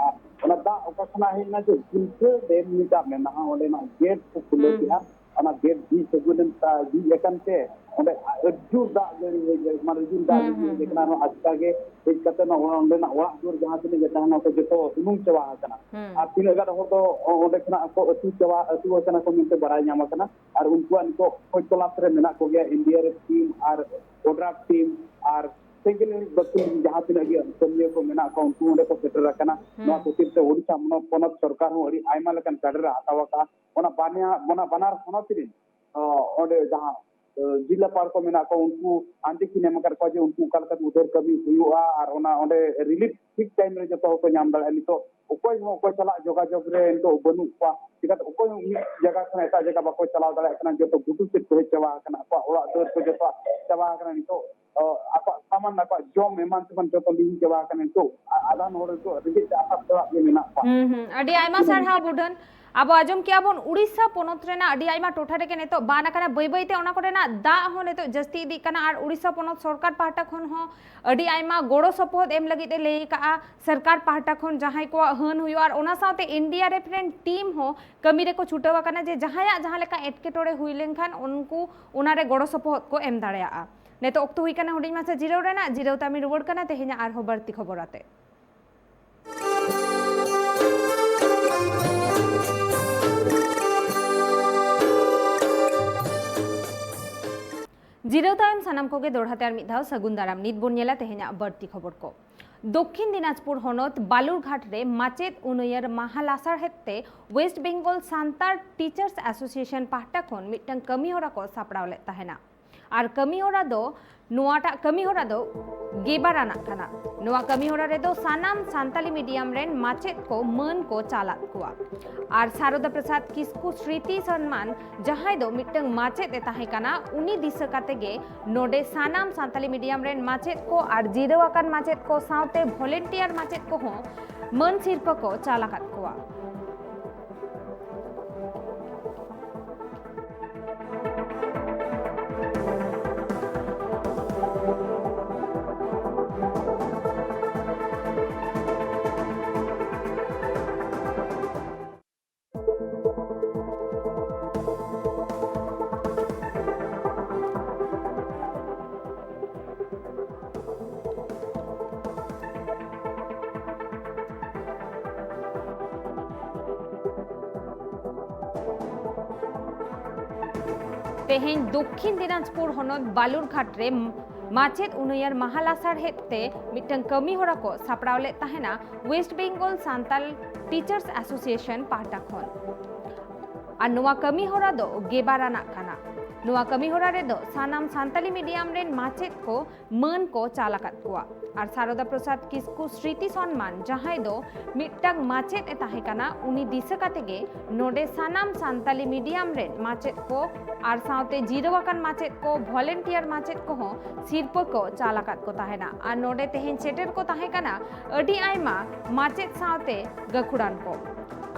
ᱚᱱᱟ ᱫᱟᱜ ᱚᱠᱟ ᱠᱷᱚᱱᱟᱜ ᱦᱮᱡ ᱮᱱᱟ? ᱡᱮ ᱜᱩᱞᱠᱷᱟᱹ ᱰᱮᱢ ᱢᱮᱛᱟᱜ ᱢᱮᱱᱟᱜᱼᱟ, ᱚᱸᱰᱮᱱᱟᱜ ᱜᱮᱴ ᱠᱚ ᱠᱷᱩᱞᱟᱹᱣ ᱠᱮᱫᱼᱟ᱾ ᱚᱱᱟ ᱜᱮᱴ ᱡᱷᱤᱡ ᱟᱹᱜᱩ ᱞᱮᱱ ᱡᱷᱤᱡ ᱟᱠᱟᱱ ᱛᱮ ᱚᱸᱰᱮ ᱟᱹᱰᱤ ᱡᱳᱨ ᱫᱟᱜ ᱡᱟᱹᱲᱤ ᱦᱮᱡ ᱮᱱᱟ, ᱢᱟᱱᱮ ᱡᱳᱨ ᱫᱟᱜ ᱡᱟᱹᱲᱤ ᱦᱮᱡ ᱟᱠᱟᱱᱟ᱾ ᱚᱱᱟ ᱟᱪᱠᱟ ᱜᱮ ᱦᱮᱡ ᱠᱟᱛᱮ ᱚᱸᱰᱮᱱᱟᱜ ᱚᱲᱟᱜ ᱫᱩᱣᱟᱹᱨ ᱡᱟᱦᱟᱸ ᱛᱤᱱᱟᱹᱜ ᱜᱮ ᱛᱟᱦᱮᱸ ᱠᱟᱱᱟ, ᱡᱚᱛᱚ ᱩᱱᱩᱢ ᱪᱟᱵᱟ ᱟᱠᱟᱱᱟ᱾ ᱟᱨ ᱛᱤᱱᱟᱹᱜ ᱜᱟᱱ ᱦᱚᱲ ᱫᱚ ᱚᱸᱰᱮ ᱠᱷᱚᱱᱟᱜ ᱠᱚ ᱟᱹᱛᱩ ᱪᱟᱵᱟ, ᱟᱹᱛᱩ ᱟᱠᱟᱱᱟ ᱠᱚ ᱢᱮᱱᱛᱮ ᱵᱟᱲᱟᱭ ᱧᱟᱢ ᱟᱠᱟᱱᱟ᱾ ᱟᱨ ᱩᱱᱠᱩᱣᱟᱜ ᱱᱤᱛᱚᱜ ᱠᱷᱚᱡᱽ ᱛᱚᱞᱟᱥ ᱨᱮ ᱢᱮᱱᱟᱜ ᱠᱚᱜᱮᱭᱟ, ᱮᱱ ᱰᱤ ᱟᱨ ᱮᱯᱷ ᱴᱤᱢ ᱟᱨ ᱳᱰᱨᱟᱯ ᱴᱤᱢ ᱟᱨ ᱥᱮᱸᱜᱮᱞ ᱵᱟᱹᱠᱤᱞ ᱡᱟᱦᱟᱸ ᱛᱤᱱᱟᱹᱜ ᱜᱮ ᱠᱟᱹᱢᱤᱭᱟᱹ ᱠᱚ ᱢᱮᱱᱟᱜ ᱠᱚᱣᱟ, ᱩᱱᱠᱩ ᱚᱸᱰᱮ ᱠᱚ ᱥᱮᱴᱮᱨ ᱟᱠᱟᱱᱟ᱾ ᱱᱚᱣᱟ ᱠᱷᱟᱹᱛᱤᱨ ᱛᱮ ᱳᱰᱤᱥᱟ ᱯᱚᱱᱚᱛ ᱥᱚᱨᱠᱟᱨ ᱦᱚᱸ ᱟᱹᱰᱤ ᱟᱭᱢᱟ ᱞᱮᱠᱟᱱ ᱠᱟᱹᱰᱮᱨ ᱮ ᱦᱟᱛᱟᱣ ᱟᱠᱟᱫᱼᱟ᱾ ᱚᱱᱟ ᱵᱟᱱᱭᱟ-, ᱚᱱᱟ ᱵᱟᱱᱟᱨ ᱦᱚᱱᱚᱛ ᱨᱮᱱ, ᱚ, ᱚᱸᱰᱮ ᱡᱟᱦᱟᱸ, ᱚ, ᱡᱤᱞᱟᱯᱟᱲ ᱠᱚ ᱢᱮᱱᱟᱜ ᱠᱚᱣᱟ, ᱩᱱᱠᱩ ᱟᱱᱰᱤᱠᱤᱱ ᱮᱢ ᱟᱠᱟᱫ ᱠᱚᱣᱟ ᱡᱮ ᱩᱱᱠᱩ ᱚᱠᱟ ᱞᱮᱠᱟᱛᱮ ᱩᱫᱷᱟᱹᱨ ᱠᱟᱹᱢᱤ ᱦᱩᱭᱩᱜᱼᱟ ᱟᱨ ᱚᱱᱟ ᱚᱸᱰᱮ ᱨᱤᱞᱤᱯ ᱴᱷᱤᱠ ᱴᱟᱭᱤᱢ ᱨᱮ ᱡᱚᱛᱚ ᱦᱚᱲ ᱠᱚ ᱧᱟᱢ ᱫᱟᱲᱮᱭᱟᱜᱼᱟ᱾ ᱱᱤᱛᱚᱜ ᱚᱠᱚᱭ ᱦᱚᱸ ᱚᱠᱚᱭ ᱥᱟᱞᱟᱜ ᱡᱳᱜᱟᱡᱳᱜᱽ ᱨᱮ ᱱᱤᱛᱚᱜ ᱵᱟᱹᱱᱩᱜ ᱠᱚᱣᱟ᱾ ᱪᱤᱠᱟᱹᱛᱮ ᱚᱠᱚᱭ ᱦᱚᱸ ᱢᱤᱫ ᱡᱟᱭᱜᱟ ᱠᱷᱚᱱ ᱮᱴᱟᱜ ᱡᱟᱭᱜᱟ ᱵᱟᱠᱚ ᱪᱟᱞᱟᱣ ᱫᱟᱲᱮᱭᱟᱜ ᱠᱟᱱᱟ, ᱡᱚᱛᱚ ᱜᱷᱩᱴᱩ ᱥᱮᱫ ᱠᱚ ᱦᱮᱡ ᱪᱟᱵᱟ ᱟᱠᱟᱱᱟ, ᱟᱠᱚᱣᱟᱜ ᱚᱲᱟᱜ ᱫᱩᱣᱟᱹᱨ ᱠᱚ ᱡᱚᱛᱚᱣᱟᱜ ᱪᱟᱵᱟ ᱟᱠᱟᱱᱟ᱾ ᱱᱤᱛᱚᱜ, ᱚ, ᱟᱠᱚᱣᱟᱜ ᱥᱟᱢᱟᱱ, ᱟᱠᱚᱣᱟᱜ ᱡᱚᱢ ᱮᱢᱟᱱ ᱛᱮᱢᱟᱱ ᱡᱚᱛᱚ ᱞᱤᱸᱜᱤ ᱪᱟᱵᱟ ᱟᱠᱟᱱᱟ᱾ ᱱᱤᱛᱚᱜ ᱟ-, ᱟᱫᱷᱟᱱ ᱦᱚᱲ ᱱᱤᱛᱚᱜ ᱨᱮᱸᱜᱮᱡ ᱛᱮ ᱟᱥᱟᱫ ᱛᱮ ᱚᱲᱟᱜ ᱨᱮ ᱢᱮᱱᱟᱜ ᱠᱚᱣᱟ᱾ ᱦᱩᱸ, ᱦᱩᱸ, ᱟᱹᱰᱤ ᱟᱭᱢᱟ ᱥᱟᱨᱦᱟᱣ ᱵᱩᱰᱷᱟᱹᱱ᱾ ᱟᱵᱚ ᱟᱸᱡᱚᱢ ᱠᱮᱜᱼᱟ ᱵᱚᱱ, ᱩᱲᱤᱥᱥᱟ ᱯᱚᱱᱚᱛ ᱨᱮᱱᱟᱜ ᱟᱹᱰᱤ ᱟᱭᱢᱟ ᱴᱚᱴᱷᱟ ᱨᱮᱜᱮ ᱱᱤᱛᱚᱜ ᱵᱟᱱ ᱟᱠᱟᱱᱟ᱾ ᱵᱟᱹᱭ ᱵᱟᱹᱭ ᱛᱮ ᱚᱱᱟ ᱠᱚᱨᱮᱱᱟᱜ ᱫᱟᱜ ᱦᱚᱸ ᱱᱤᱛᱚᱜ ᱡᱟᱹᱥᱛᱤ ᱤᱫᱤᱜ ᱠᱟᱱᱟ ᱟᱨ ᱩᱲᱤᱥᱥᱟ ᱯᱚᱱᱚᱛ ᱥᱚᱨᱠᱟᱨ ᱯᱟᱦᱴᱟ ᱠᱷᱚᱱ ᱦᱚᱸ ᱟᱹᱰᱤ ᱟᱭᱢᱟ ᱜᱚᱲᱚ ᱥᱚᱯᱚᱦᱚᱫ ᱮᱢ ᱞᱟᱹᱜᱤᱫ ᱮ ᱞᱟᱹᱭ ᱟᱠᱟᱜᱼᱟ ᱥᱚᱨᱠᱟᱨ ᱯᱟᱦᱴᱟ ᱠᱷᱚᱱ, ᱡᱟᱦᱟᱸᱭ ᱠᱚᱣᱟᱜ ᱦᱟᱹᱱ ᱦᱩᱭᱩᱜᱼᱟ᱾ ᱟᱨ ᱚᱱᱟ ᱥᱟᱶᱛᱮ ᱮᱱ ᱰᱤ ᱟᱨ ᱮᱯᱷ ᱨᱮᱱ ᱴᱤᱢ ᱦᱚᱸ ᱠᱟᱹᱢᱤ ᱨᱮᱠᱚ ᱪᱷᱩᱴᱟᱹᱣ ᱟᱠᱟᱱᱟ ᱡᱮ ᱡᱟᱦᱟᱸᱭᱟᱜ ᱡᱟᱦᱟᱸ ᱞᱮᱠᱟ ᱮᱴᱠᱮᱴᱚᱬᱮ ᱦᱩᱭ ᱞᱮᱱᱠᱷᱟᱱ ᱩᱱᱠᱩ ᱚᱱᱟ ᱨᱮ ᱜᱚᱲᱚ ᱥᱚᱯᱚᱦᱚᱫ ᱠᱚ ᱮᱢ ᱫᱟᱲᱮᱭᱟᱜᱼᱟ᱾ ᱱᱤᱛᱚᱜ ᱚᱠᱛᱚ ᱦᱩᱭ ᱠᱟᱱᱟ ᱦᱩᱰᱤᱧ ᱢᱟᱪᱷᱟ ᱡᱤᱨᱟᱹᱣ ᱨᱮᱱᱟᱜ᱾ ᱡᱤᱨᱟᱹᱣ ᱛᱟᱭᱚᱢ ᱨᱩᱣᱟᱹᱲ ᱠᱟᱱᱟ ᱛᱮᱦᱮᱧᱟᱜ ᱟᱨᱦᱚᱸ ᱵᱟᱹᱲᱛᱤ ᱠᱷᱚᱵᱚᱨ ᱟᱛᱮ᱾ ᱡᱤᱨᱟᱹᱣ ᱛᱟᱭᱚᱢ ᱥᱟᱱᱟᱢ ᱠᱚᱜᱮ ᱫᱚᱲᱦᱟ ᱛᱮ ᱟᱨ ᱢᱤᱫ ᱫᱷᱟᱣ ᱥᱟᱹᱜᱩᱱ ᱫᱟᱨᱟᱢ᱾ ᱱᱤᱛ ᱵᱚᱱ ᱧᱮᱞᱟ ᱛᱮᱦᱮᱧᱟᱜ ᱵᱟᱹᱲᱛᱤ ᱠᱷᱚᱵᱚᱨ ᱠᱚ᱾ ᱫᱚᱠᱠᱷᱤᱱ ᱫᱤᱱᱟᱡᱽᱯᱩᱨ ᱦᱚᱱᱚᱛ ᱵᱟᱞᱩᱨᱜᱷᱟᱴ ᱨᱮ ᱢᱟᱪᱮᱫ ᱩᱱᱩᱭᱟᱹᱨ ᱢᱟᱦᱟ ᱞᱟᱥᱟᱲᱦᱮᱫ ᱛᱮ West Bengal Santal teachers association ᱯᱟᱦᱴᱟ ᱠᱷᱚᱱ ᱢᱤᱫᱴᱟᱝ ᱠᱟᱹᱢᱤ ᱦᱚᱨᱟ ᱠᱚ ᱥᱟᱯᱲᱟᱣ ᱞᱮᱫ ᱛᱟᱦᱮᱱᱟ᱾ ᱟᱨ ᱠᱟᱹᱢᱤ ᱦᱚᱨᱟ ᱫᱚ, ᱱᱚᱣᱟᱴᱟᱜ ᱠᱟᱹᱢᱤ ᱦᱚᱨᱟ ᱫᱚ ᱜᱮᱵᱟᱨ ᱟᱱᱟᱜ ᱠᱟᱱᱟ᱾ ᱱᱚᱣᱟ ᱠᱟᱹᱢᱤ ᱦᱚᱨᱟ ᱨᱮᱫᱚ ᱥᱟᱱᱟᱢ ᱥᱟᱱᱛᱟᱞᱤ ᱢᱤᱰᱤᱭᱟᱢ ᱨᱮᱱ ᱢᱟᱪᱮᱫ ᱠᱚ ᱢᱟᱹᱱ ᱠᱚ ᱪᱟᱞ ᱟᱫ ᱠᱚᱣᱟ᱾ ᱟᱨ ᱥᱟᱨᱚᱫᱟ ᱯᱨᱚᱥᱟᱫᱽ ᱠᱤᱥᱠᱩ ᱥᱨᱤᱛᱤ ᱥᱚᱱᱢᱟᱱ, ᱡᱟᱦᱟᱸᱭ ᱫᱚ ᱢᱤᱫᱴᱟᱝ ᱢᱟᱪᱮᱫ ᱮ ᱛᱟᱦᱮᱸ ᱠᱟᱱᱟ, ᱩᱱᱤ ᱫᱤᱥᱟᱹ ᱠᱟᱛᱮ ᱜᱮ ᱱᱚᱰᱮ ᱥᱟᱱᱟᱢ ᱥᱟᱱᱛᱟᱞᱤ ᱢᱤᱰᱤᱭᱟᱢ ᱨᱮᱱ ᱢᱟᱪᱮᱫ ᱠᱚ ᱟᱨ ᱡᱤᱨᱟᱹᱣ ᱟᱠᱟᱱ ᱢᱟᱪᱮᱫ ᱠᱚ ᱥᱟᱶᱛᱮ ᱵᱷᱚᱞᱮᱱᱴᱤᱭᱟᱨ ᱢᱟᱪᱮᱫ ᱠᱚᱦᱚᱸ ᱢᱟᱹᱱ ᱥᱤᱨᱯᱟᱹ ᱠᱚ ᱪᱟᱞ ᱟᱠᱟᱫ ᱠᱚᱣᱟ᱾ ᱛᱮᱦᱮᱧ ᱫᱚᱠᱠᱷᱤᱱ ᱫᱤᱱᱟᱡᱽᱯᱩᱨ ᱦᱚᱱᱚᱛ ᱵᱟᱞᱩᱨᱜᱷᱟᱴ ᱨᱮ ᱢᱟᱪᱮᱫ ᱩᱱᱩᱭᱟᱹᱨ ᱢᱟᱦᱟ ᱞᱟᱥᱟᱲᱦᱮᱫ ᱛᱮ ᱢᱤᱫᱴᱟᱝ ᱠᱟᱹᱢᱤ ᱦᱚᱨᱟ ᱠᱚ ᱥᱟᱯᱲᱟᱣ ᱞᱮᱫ ᱛᱟᱦᱮᱱᱟ West Bengal Santal Teachers Association ᱯᱟᱦᱴᱟ ᱠᱷᱚᱱ᱾ ᱟᱨ ᱱᱚᱣᱟ ᱠᱟᱹᱢᱤ ᱦᱚᱨᱟ ᱫᱚ ᱜᱮᱵᱟᱨ ᱟᱱᱟᱜ ᱠᱟᱱᱟ᱾ ᱱᱚᱣᱟ ᱠᱟᱹᱢᱤ ᱦᱚᱨᱟ ᱨᱮᱫᱚ ᱥᱟᱱᱟᱢ ᱥᱟᱱᱛᱟᱞᱤ ᱢᱤᱰᱤᱭᱟᱢ ᱨᱮᱱ ᱢᱟᱪᱮᱫ ᱠᱚ ᱢᱟᱹᱱ ᱠᱚ ᱪᱟᱞ ᱟᱠᱟᱫ ᱠᱚᱣᱟ᱾ ᱟᱨ ᱥᱟᱨᱚᱫᱟ ᱯᱨᱚᱥᱟᱫᱽ ᱠᱤᱥᱠᱩ ᱥᱨᱤᱛᱤ ᱥᱚᱱᱢᱟᱱ, ᱡᱟᱦᱟᱸᱭ ᱫᱚ ᱢᱤᱫᱴᱟᱝ ᱢᱟᱪᱮᱫ ᱮ ᱛᱟᱦᱮᱸ ᱠᱟᱱᱟ, ᱩᱱᱤ ᱫᱤᱥᱟᱹ ᱠᱟᱛᱮ ᱜᱮ ᱱᱚᱰᱮ ᱥᱟᱱᱟᱢ ᱥᱟᱱᱛᱟᱞᱤ ᱢᱤᱰᱤᱭᱟᱢ ᱨᱮᱱ ᱢᱟᱪᱮᱫ ᱠᱚ ᱟᱨ ᱥᱟᱶᱛᱮ ᱡᱤᱨᱟᱹᱣ ᱟᱠᱟᱱ ᱢᱟᱪᱮᱫ ᱠᱚ, ᱵᱷᱚᱞᱮᱱᱴᱤᱭᱟᱨ ᱢᱟᱪᱮᱫ ᱠᱚᱦᱚᱸ ᱥᱤᱨᱯᱟᱹ ᱠᱚ ᱪᱟᱞ ᱟᱠᱟᱫ ᱠᱚ ᱛᱟᱦᱮᱱᱟ᱾ ᱟᱨ ᱱᱚᱰᱮ ᱛᱮᱦᱮᱧ ᱥᱮᱴᱮᱨ ᱠᱚ ᱛᱟᱦᱮᱸ ᱠᱟᱱᱟ ᱟᱹᱰᱤ ᱟᱭᱢᱟ ᱢᱟᱪᱮᱫ ᱥᱟᱶᱛᱮ ᱜᱟᱹᱠᱷᱩᱲᱟᱱ ᱠᱚ᱾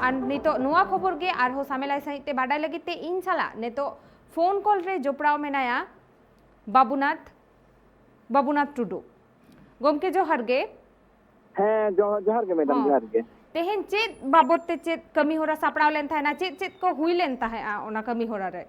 ᱟᱨ ᱱᱤᱛᱚᱜ ᱱᱚᱣᱟ ᱠᱷᱚᱵᱚᱨ ᱜᱮ ᱟᱨᱦᱚᱸ ᱥᱟᱢᱮᱞᱟᱭ ᱥᱟᱺᱦᱤᱡ ᱛᱮ ᱵᱟᱰᱟᱭ ᱞᱟᱹᱜᱤᱫ ᱛᱮ ᱤᱧ ᱥᱟᱞᱟᱜ ᱱᱤᱛᱚᱜ ᱯᱷᱳᱱ ᱠᱚᱞ ᱨᱮ ᱡᱚᱯᱲᱟᱣ ᱢᱮᱱᱟᱭᱟ ᱵᱟᱵᱩᱱᱟᱛᱷ, ᱵᱟᱵᱩᱱᱟᱛᱷ ᱴᱩᱰᱩ᱾ ᱜᱚᱢᱠᱮ, ᱡᱚᱦᱟᱨ ᱜᱮ᱾ ᱦᱮᱸ, ᱡᱚᱦᱟᱨ, ᱡᱚᱦᱟᱨ ᱜᱮ ᱢᱮᱰᱟᱢ, ᱦᱚᱸ᱾ ᱡᱚᱦᱟᱨ ᱜᱮ᱾ ᱛᱮᱦᱮᱧ ᱪᱮᱫ ᱵᱟᱵᱚᱛ ᱛᱮ ᱪᱮᱫ ᱠᱟᱹᱢᱤ ᱦᱚᱨᱟ ᱥᱟᱯᱲᱟᱣ ᱞᱮᱱ ᱛᱟᱦᱮᱱᱟ? ᱪᱮᱫ ᱪᱮᱫ ᱠᱚ ᱦᱩᱭ ᱞᱮᱱ ᱛᱟᱦᱮᱸᱜᱼᱟ ᱚᱱᱟ ᱠᱟᱹᱢᱤ ᱦᱚᱨᱟ ᱨᱮ?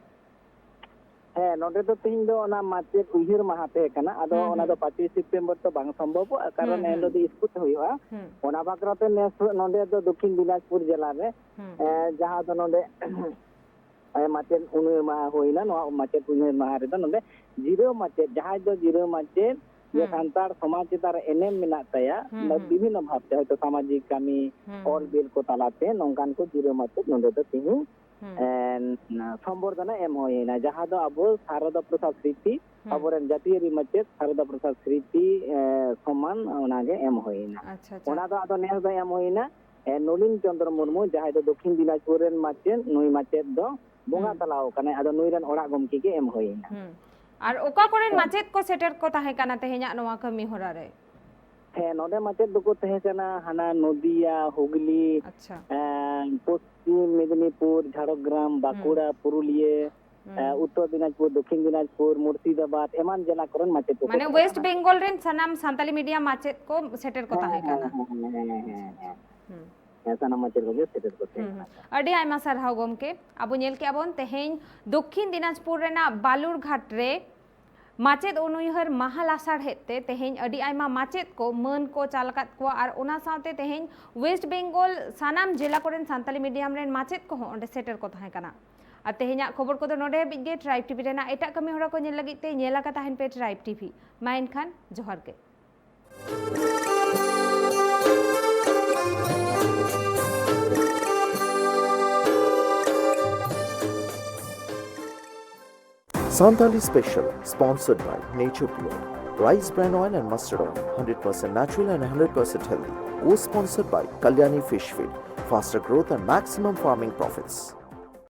ᱦᱮᱸ, ᱱᱚᱰᱮ ᱫᱚ ᱛᱮᱦᱮᱧ ᱫᱚ ᱚᱱᱟ ᱢᱟᱪᱮᱫ ᱩᱭᱦᱟᱹᱨ ᱢᱟᱦᱟ ᱛᱟᱦᱮᱸ ᱠᱟᱱᱟ᱾ ᱟᱫᱚ ᱦᱩᱸ, ᱚᱱᱟ ᱫᱚ ᱦᱩᱸ᱾ ᱯᱟᱸᱪᱚᱭ ᱥᱮᱯᱴᱮᱢᱵᱚᱨ ᱛᱚ ᱵᱟᱝ ᱥᱚᱢᱵᱷᱚᱵᱚᱜᱼᱟ, ᱠᱟᱨᱚᱱ ᱦᱩᱸ, ᱮᱱᱦᱤᱞᱳᱜ ᱦᱩᱸ᱾ ᱫᱚ ᱥᱠᱩᱞ ᱦᱩᱭᱩᱜᱼᱟ᱾ ᱦᱩᱸ᱾ ᱚᱱᱟ ᱵᱟᱠᱷᱨᱟ ᱛᱮ ᱱᱮᱥ ᱱᱚᱰᱮ ᱫᱚ ᱫᱚᱠᱠᱷᱤᱱ ᱫᱤᱱᱟᱡᱽᱯᱩᱨ ᱡᱮᱞᱟ ᱨᱮ, ᱦᱩᱸ᱾ ᱮ, ᱡᱟᱦᱟᱸ ᱫᱚ ᱱᱚᱰᱮ ᱮ, ᱢᱟᱪᱮᱫ ᱩᱭᱦᱟᱹᱨ ᱢᱟᱦᱟ ᱦᱩᱭᱱᱟ᱾ ᱱᱚᱣᱟ ᱢᱟᱪᱮᱫ ᱩᱭᱦᱟᱹᱨ ᱢᱟᱦᱟ ᱨᱮᱫᱚ ᱱᱚᱰᱮ ᱡᱤᱨᱟᱹᱣ ᱢᱟᱪᱮᱫ, ᱡᱟᱦᱟᱸᱭ ᱫᱚ ᱡᱤᱨᱟᱹᱣ ᱢᱟᱪᱮᱫ, ᱡᱮ ᱦᱩᱸ᱾ ᱥᱟᱱᱛᱟᱲ ᱥᱚᱢᱟᱡᱽ ᱪᱮᱛᱟᱱ ᱨᱮ ᱮᱱᱮᱢ ᱢᱮᱱᱟᱜ ᱛᱟᱭᱟ, ᱦᱩᱸ, ᱦᱩᱸ᱾ ᱵᱤᱵᱷᱤᱱᱱᱚ ᱵᱷᱟᱵᱽᱛᱮ, ᱦᱚᱭᱛᱳ ᱥᱟᱢᱟᱡᱤᱠ ᱠᱟᱹᱢᱤ, ᱦᱩᱸ, ᱚᱞ ᱦᱩᱸ᱾ ᱵᱤᱞ ᱠᱚ ᱛᱟᱞᱟᱛᱮ ᱱᱚᱝᱠᱟᱱ ᱠᱚ ᱡᱤᱨᱟᱹᱣ ᱢᱟᱪᱮᱫ ᱱᱚᱰᱮ ᱫᱚ ᱛᱮᱦᱮᱧ ᱦᱩᱸ᱾ ᱮᱸ, ᱥᱚᱢᱵᱚᱨᱫᱷᱚᱱᱟ ᱮᱢ ᱦᱩᱭᱮᱱᱟ, ᱡᱟᱦᱟᱸ ᱫᱚ ᱟᱵᱚ ᱥᱟᱨᱚᱫᱟ ᱯᱨᱚᱥᱟᱫᱽ ᱥᱨᱤᱛᱤ, ᱦᱩᱸ᱾ ᱟᱵᱚᱨᱮᱱ ᱡᱟᱹᱛᱤᱭᱟᱹᱨᱤ ᱢᱟᱪᱮᱫ ᱥᱟᱨᱚᱫᱟ ᱯᱨᱚᱥᱟᱫᱽ ᱥᱨᱤᱛᱤ, ᱮᱸ, ᱥᱚᱢᱢᱟᱱ ᱚᱱᱟᱜᱮ ᱮᱢ ᱦᱩᱭᱮᱱᱟ᱾ ᱟᱪᱪᱷᱟ, ᱟᱪᱪᱷᱟ᱾ ᱚᱱᱟ ᱫᱚ ᱟᱫᱚ ᱱᱮᱥ ᱫᱚ ᱮᱢ ᱦᱩᱭᱮᱱᱟ, ᱮᱸ, ᱱᱚᱞᱤᱱ ᱪᱚᱸᱫᱽᱨᱚ ᱢᱩᱨᱢᱩ, ᱡᱟᱦᱟᱸᱭ ᱫᱚ ᱫᱚᱠᱷᱤᱱ ᱫᱤᱱᱟᱡᱽᱯᱩᱨ ᱨᱮᱱ ᱢᱟᱪᱮᱫ, ᱱᱩᱭ ᱢᱟᱪᱮᱫ ᱫᱚ ᱵᱚᱸᱜᱟ ᱦᱩᱸ᱾ ᱛᱟᱞᱟᱣ ᱟᱠᱟᱱᱟᱭ, ᱟᱫᱚ ᱱᱩᱭ ᱨᱮᱱ ᱚᱲᱟᱜ ᱜᱚᱢᱠᱮ ᱜᱮ ᱮᱢ ᱦᱩᱭᱮᱱᱟ᱾ ᱦᱩᱸ᱾ ᱟᱨ ᱚᱠᱟ ᱠᱚᱨᱮᱱ ᱦᱮᱸ᱾ ᱢᱟᱪᱮᱫ ᱠᱚ ᱥᱮᱴᱮᱨ ᱠᱚ ᱛᱟᱦᱮᱸ ᱠᱟᱱᱟ ᱛᱮᱦᱮᱧᱟᱜ ᱱᱚᱣᱟ ᱠᱟᱹᱢᱤ ᱦᱚᱨᱟ ᱨᱮ? ᱦᱮᱸ, ᱱᱚᱰᱮ ᱢᱟᱪᱮᱫ ᱫᱚᱠᱚ ᱛᱟᱦᱮᱸ ᱠᱟᱱᱟ ᱦᱟᱱᱟ ᱱᱚᱫᱤᱭᱟ, ᱦᱩᱜᱽᱞᱤ, ᱟᱪᱪᱷᱟ᱾ ᱮᱸ, ᱯᱚᱥᱪᱤᱢ ᱢᱮᱫᱤᱱᱤᱯᱩᱨ, ᱡᱷᱟᱲᱜᱨᱟᱢ, ᱦᱩᱸ᱾ ᱵᱟᱸᱠᱩᱲᱟ, ᱯᱩᱨᱩᱞᱤᱭᱟᱹ, ᱦᱩᱸ᱾ ᱮᱸ, ᱩᱛᱛᱚᱨ ᱫᱤᱱᱟᱡᱽᱯᱩᱨ, ᱫᱚᱠᱷᱤᱱ ᱫᱤᱱᱟᱡᱽᱯᱩᱨ, ᱢᱩᱨᱥᱤᱫᱟᱵᱟᱫᱽ, ᱮᱢᱟᱱ ᱡᱮᱞᱟ ᱠᱚᱨᱮᱱ ᱢᱟᱪᱮᱫ ᱠᱚᱠᱚ ᱢᱟᱱᱮ ᱛᱟᱦᱮᱸ ᱳᱭᱮᱥᱴ ᱠᱟᱱᱟ᱾ ᱵᱮᱝᱜᱚᱞ ᱨᱮᱱ ᱥᱟᱱᱟᱢ ᱥᱟᱱᱛᱟᱞᱤ ᱢᱤᱰᱤᱭᱟᱢ ᱢᱟᱪᱮᱫ ᱠᱚ ᱥᱮᱴᱮᱨ ᱠᱚ ᱦᱮᱸ, ᱛᱟᱦᱮᱸ ᱦᱮᱸ, ᱠᱟᱱᱟ᱾ ᱦᱮᱸ, ᱦᱮᱸ, ᱦᱮᱸ, ᱦᱮᱸ, ᱦᱮᱸ᱾ ᱦᱩᱸ᱾ ᱦᱮᱸ, ᱥᱟᱱᱟᱢ ᱢᱟᱪᱮᱫ ᱠᱚᱜᱮ ᱥᱮᱴᱮᱨ ᱠᱚ ᱛᱟᱦᱮᱸ ᱦᱩᱸ, ᱠᱟᱱᱟ᱾ ᱦᱩᱸ᱾ ᱟᱹᱰᱤ ᱟᱭᱢᱟ ᱥᱟᱨᱦᱟᱣ ᱜᱚᱢᱠᱮ᱾ ᱟᱵᱚ ᱧᱮᱞ ᱠᱮᱜᱼᱟ ᱵᱚᱱ ᱛᱮᱦᱮᱧ ᱫᱚᱠᱠᱷᱤᱱ ᱫᱤᱱᱟᱡᱽᱯᱩᱨ ᱨᱮᱱᱟᱜ ᱵᱟᱞᱩᱨᱜᱷᱟᱴ ᱨᱮ ᱢᱟᱪᱮᱫ ᱩᱱᱩᱭᱦᱟᱹᱨ ᱢᱟᱦᱟ ᱞᱟᱥᱟᱲᱦᱮᱫ ᱛᱮ ᱛᱮᱦᱮᱧ ᱟᱹᱰᱤ ᱟᱭᱢᱟ ᱢᱟᱪᱮᱫ ᱠᱚ ᱢᱟᱹᱱ ᱠᱚ ᱪᱟᱞ ᱟᱠᱟᱫ ᱠᱚᱣᱟ ᱟᱨ ᱚᱱᱟ ᱥᱟᱶᱛᱮ ᱛᱮᱦᱮᱧ ᱳᱭᱮᱥᱴ ᱵᱮᱝᱜᱚᱞ ᱥᱟᱱᱟᱢ ᱡᱮᱞᱟ ᱠᱚᱨᱮᱱ ᱥᱟᱱᱛᱟᱞᱤ ᱢᱤᱰᱤᱭᱟᱢ ᱨᱮᱱ ᱢᱟᱪᱮᱫ ᱠᱚᱦᱚᱸ ᱚᱸᱰᱮ ᱥᱮᱴᱮᱨ ᱠᱚ ᱛᱟᱦᱮᱸ ᱠᱟᱱᱟ᱾ ᱟᱨ ᱛᱮᱦᱮᱧᱟᱜ ᱠᱷᱚᱵᱚᱨ ᱠᱚᱫᱚ ᱱᱚᱰᱮ ᱦᱟᱹᱵᱤᱡ ᱜᱮ᱾ ᱴᱨᱟᱭᱤᱵᱽ ᱴᱤᱵᱷᱤ ᱨᱮᱱᱟᱜ ᱮᱴᱟᱜ ᱠᱟᱹᱢᱤ ᱦᱚᱨᱟ ᱠᱚ ᱧᱮᱞ ᱞᱟᱹᱜᱤᱫ ᱛᱮ ᱧᱮᱞ ᱟᱠᱟ ᱛᱟᱦᱮᱱ ᱯᱮ ᱴᱨᱟᱭᱤᱵᱽ ᱴᱤᱵᱷᱤ᱾ ᱢᱟ ᱮᱱᱠᱷᱟᱱ ᱡᱚᱦᱟᱨ ᱜᱮ᱾ Santali Special, sponsored by Nature Pure, Rice Bran Oil and Mustard Oil, hundred percent natural and hundred percent healthy. Co-sponsored by Kalyani Fish Feed, faster growth and maximum farming profits.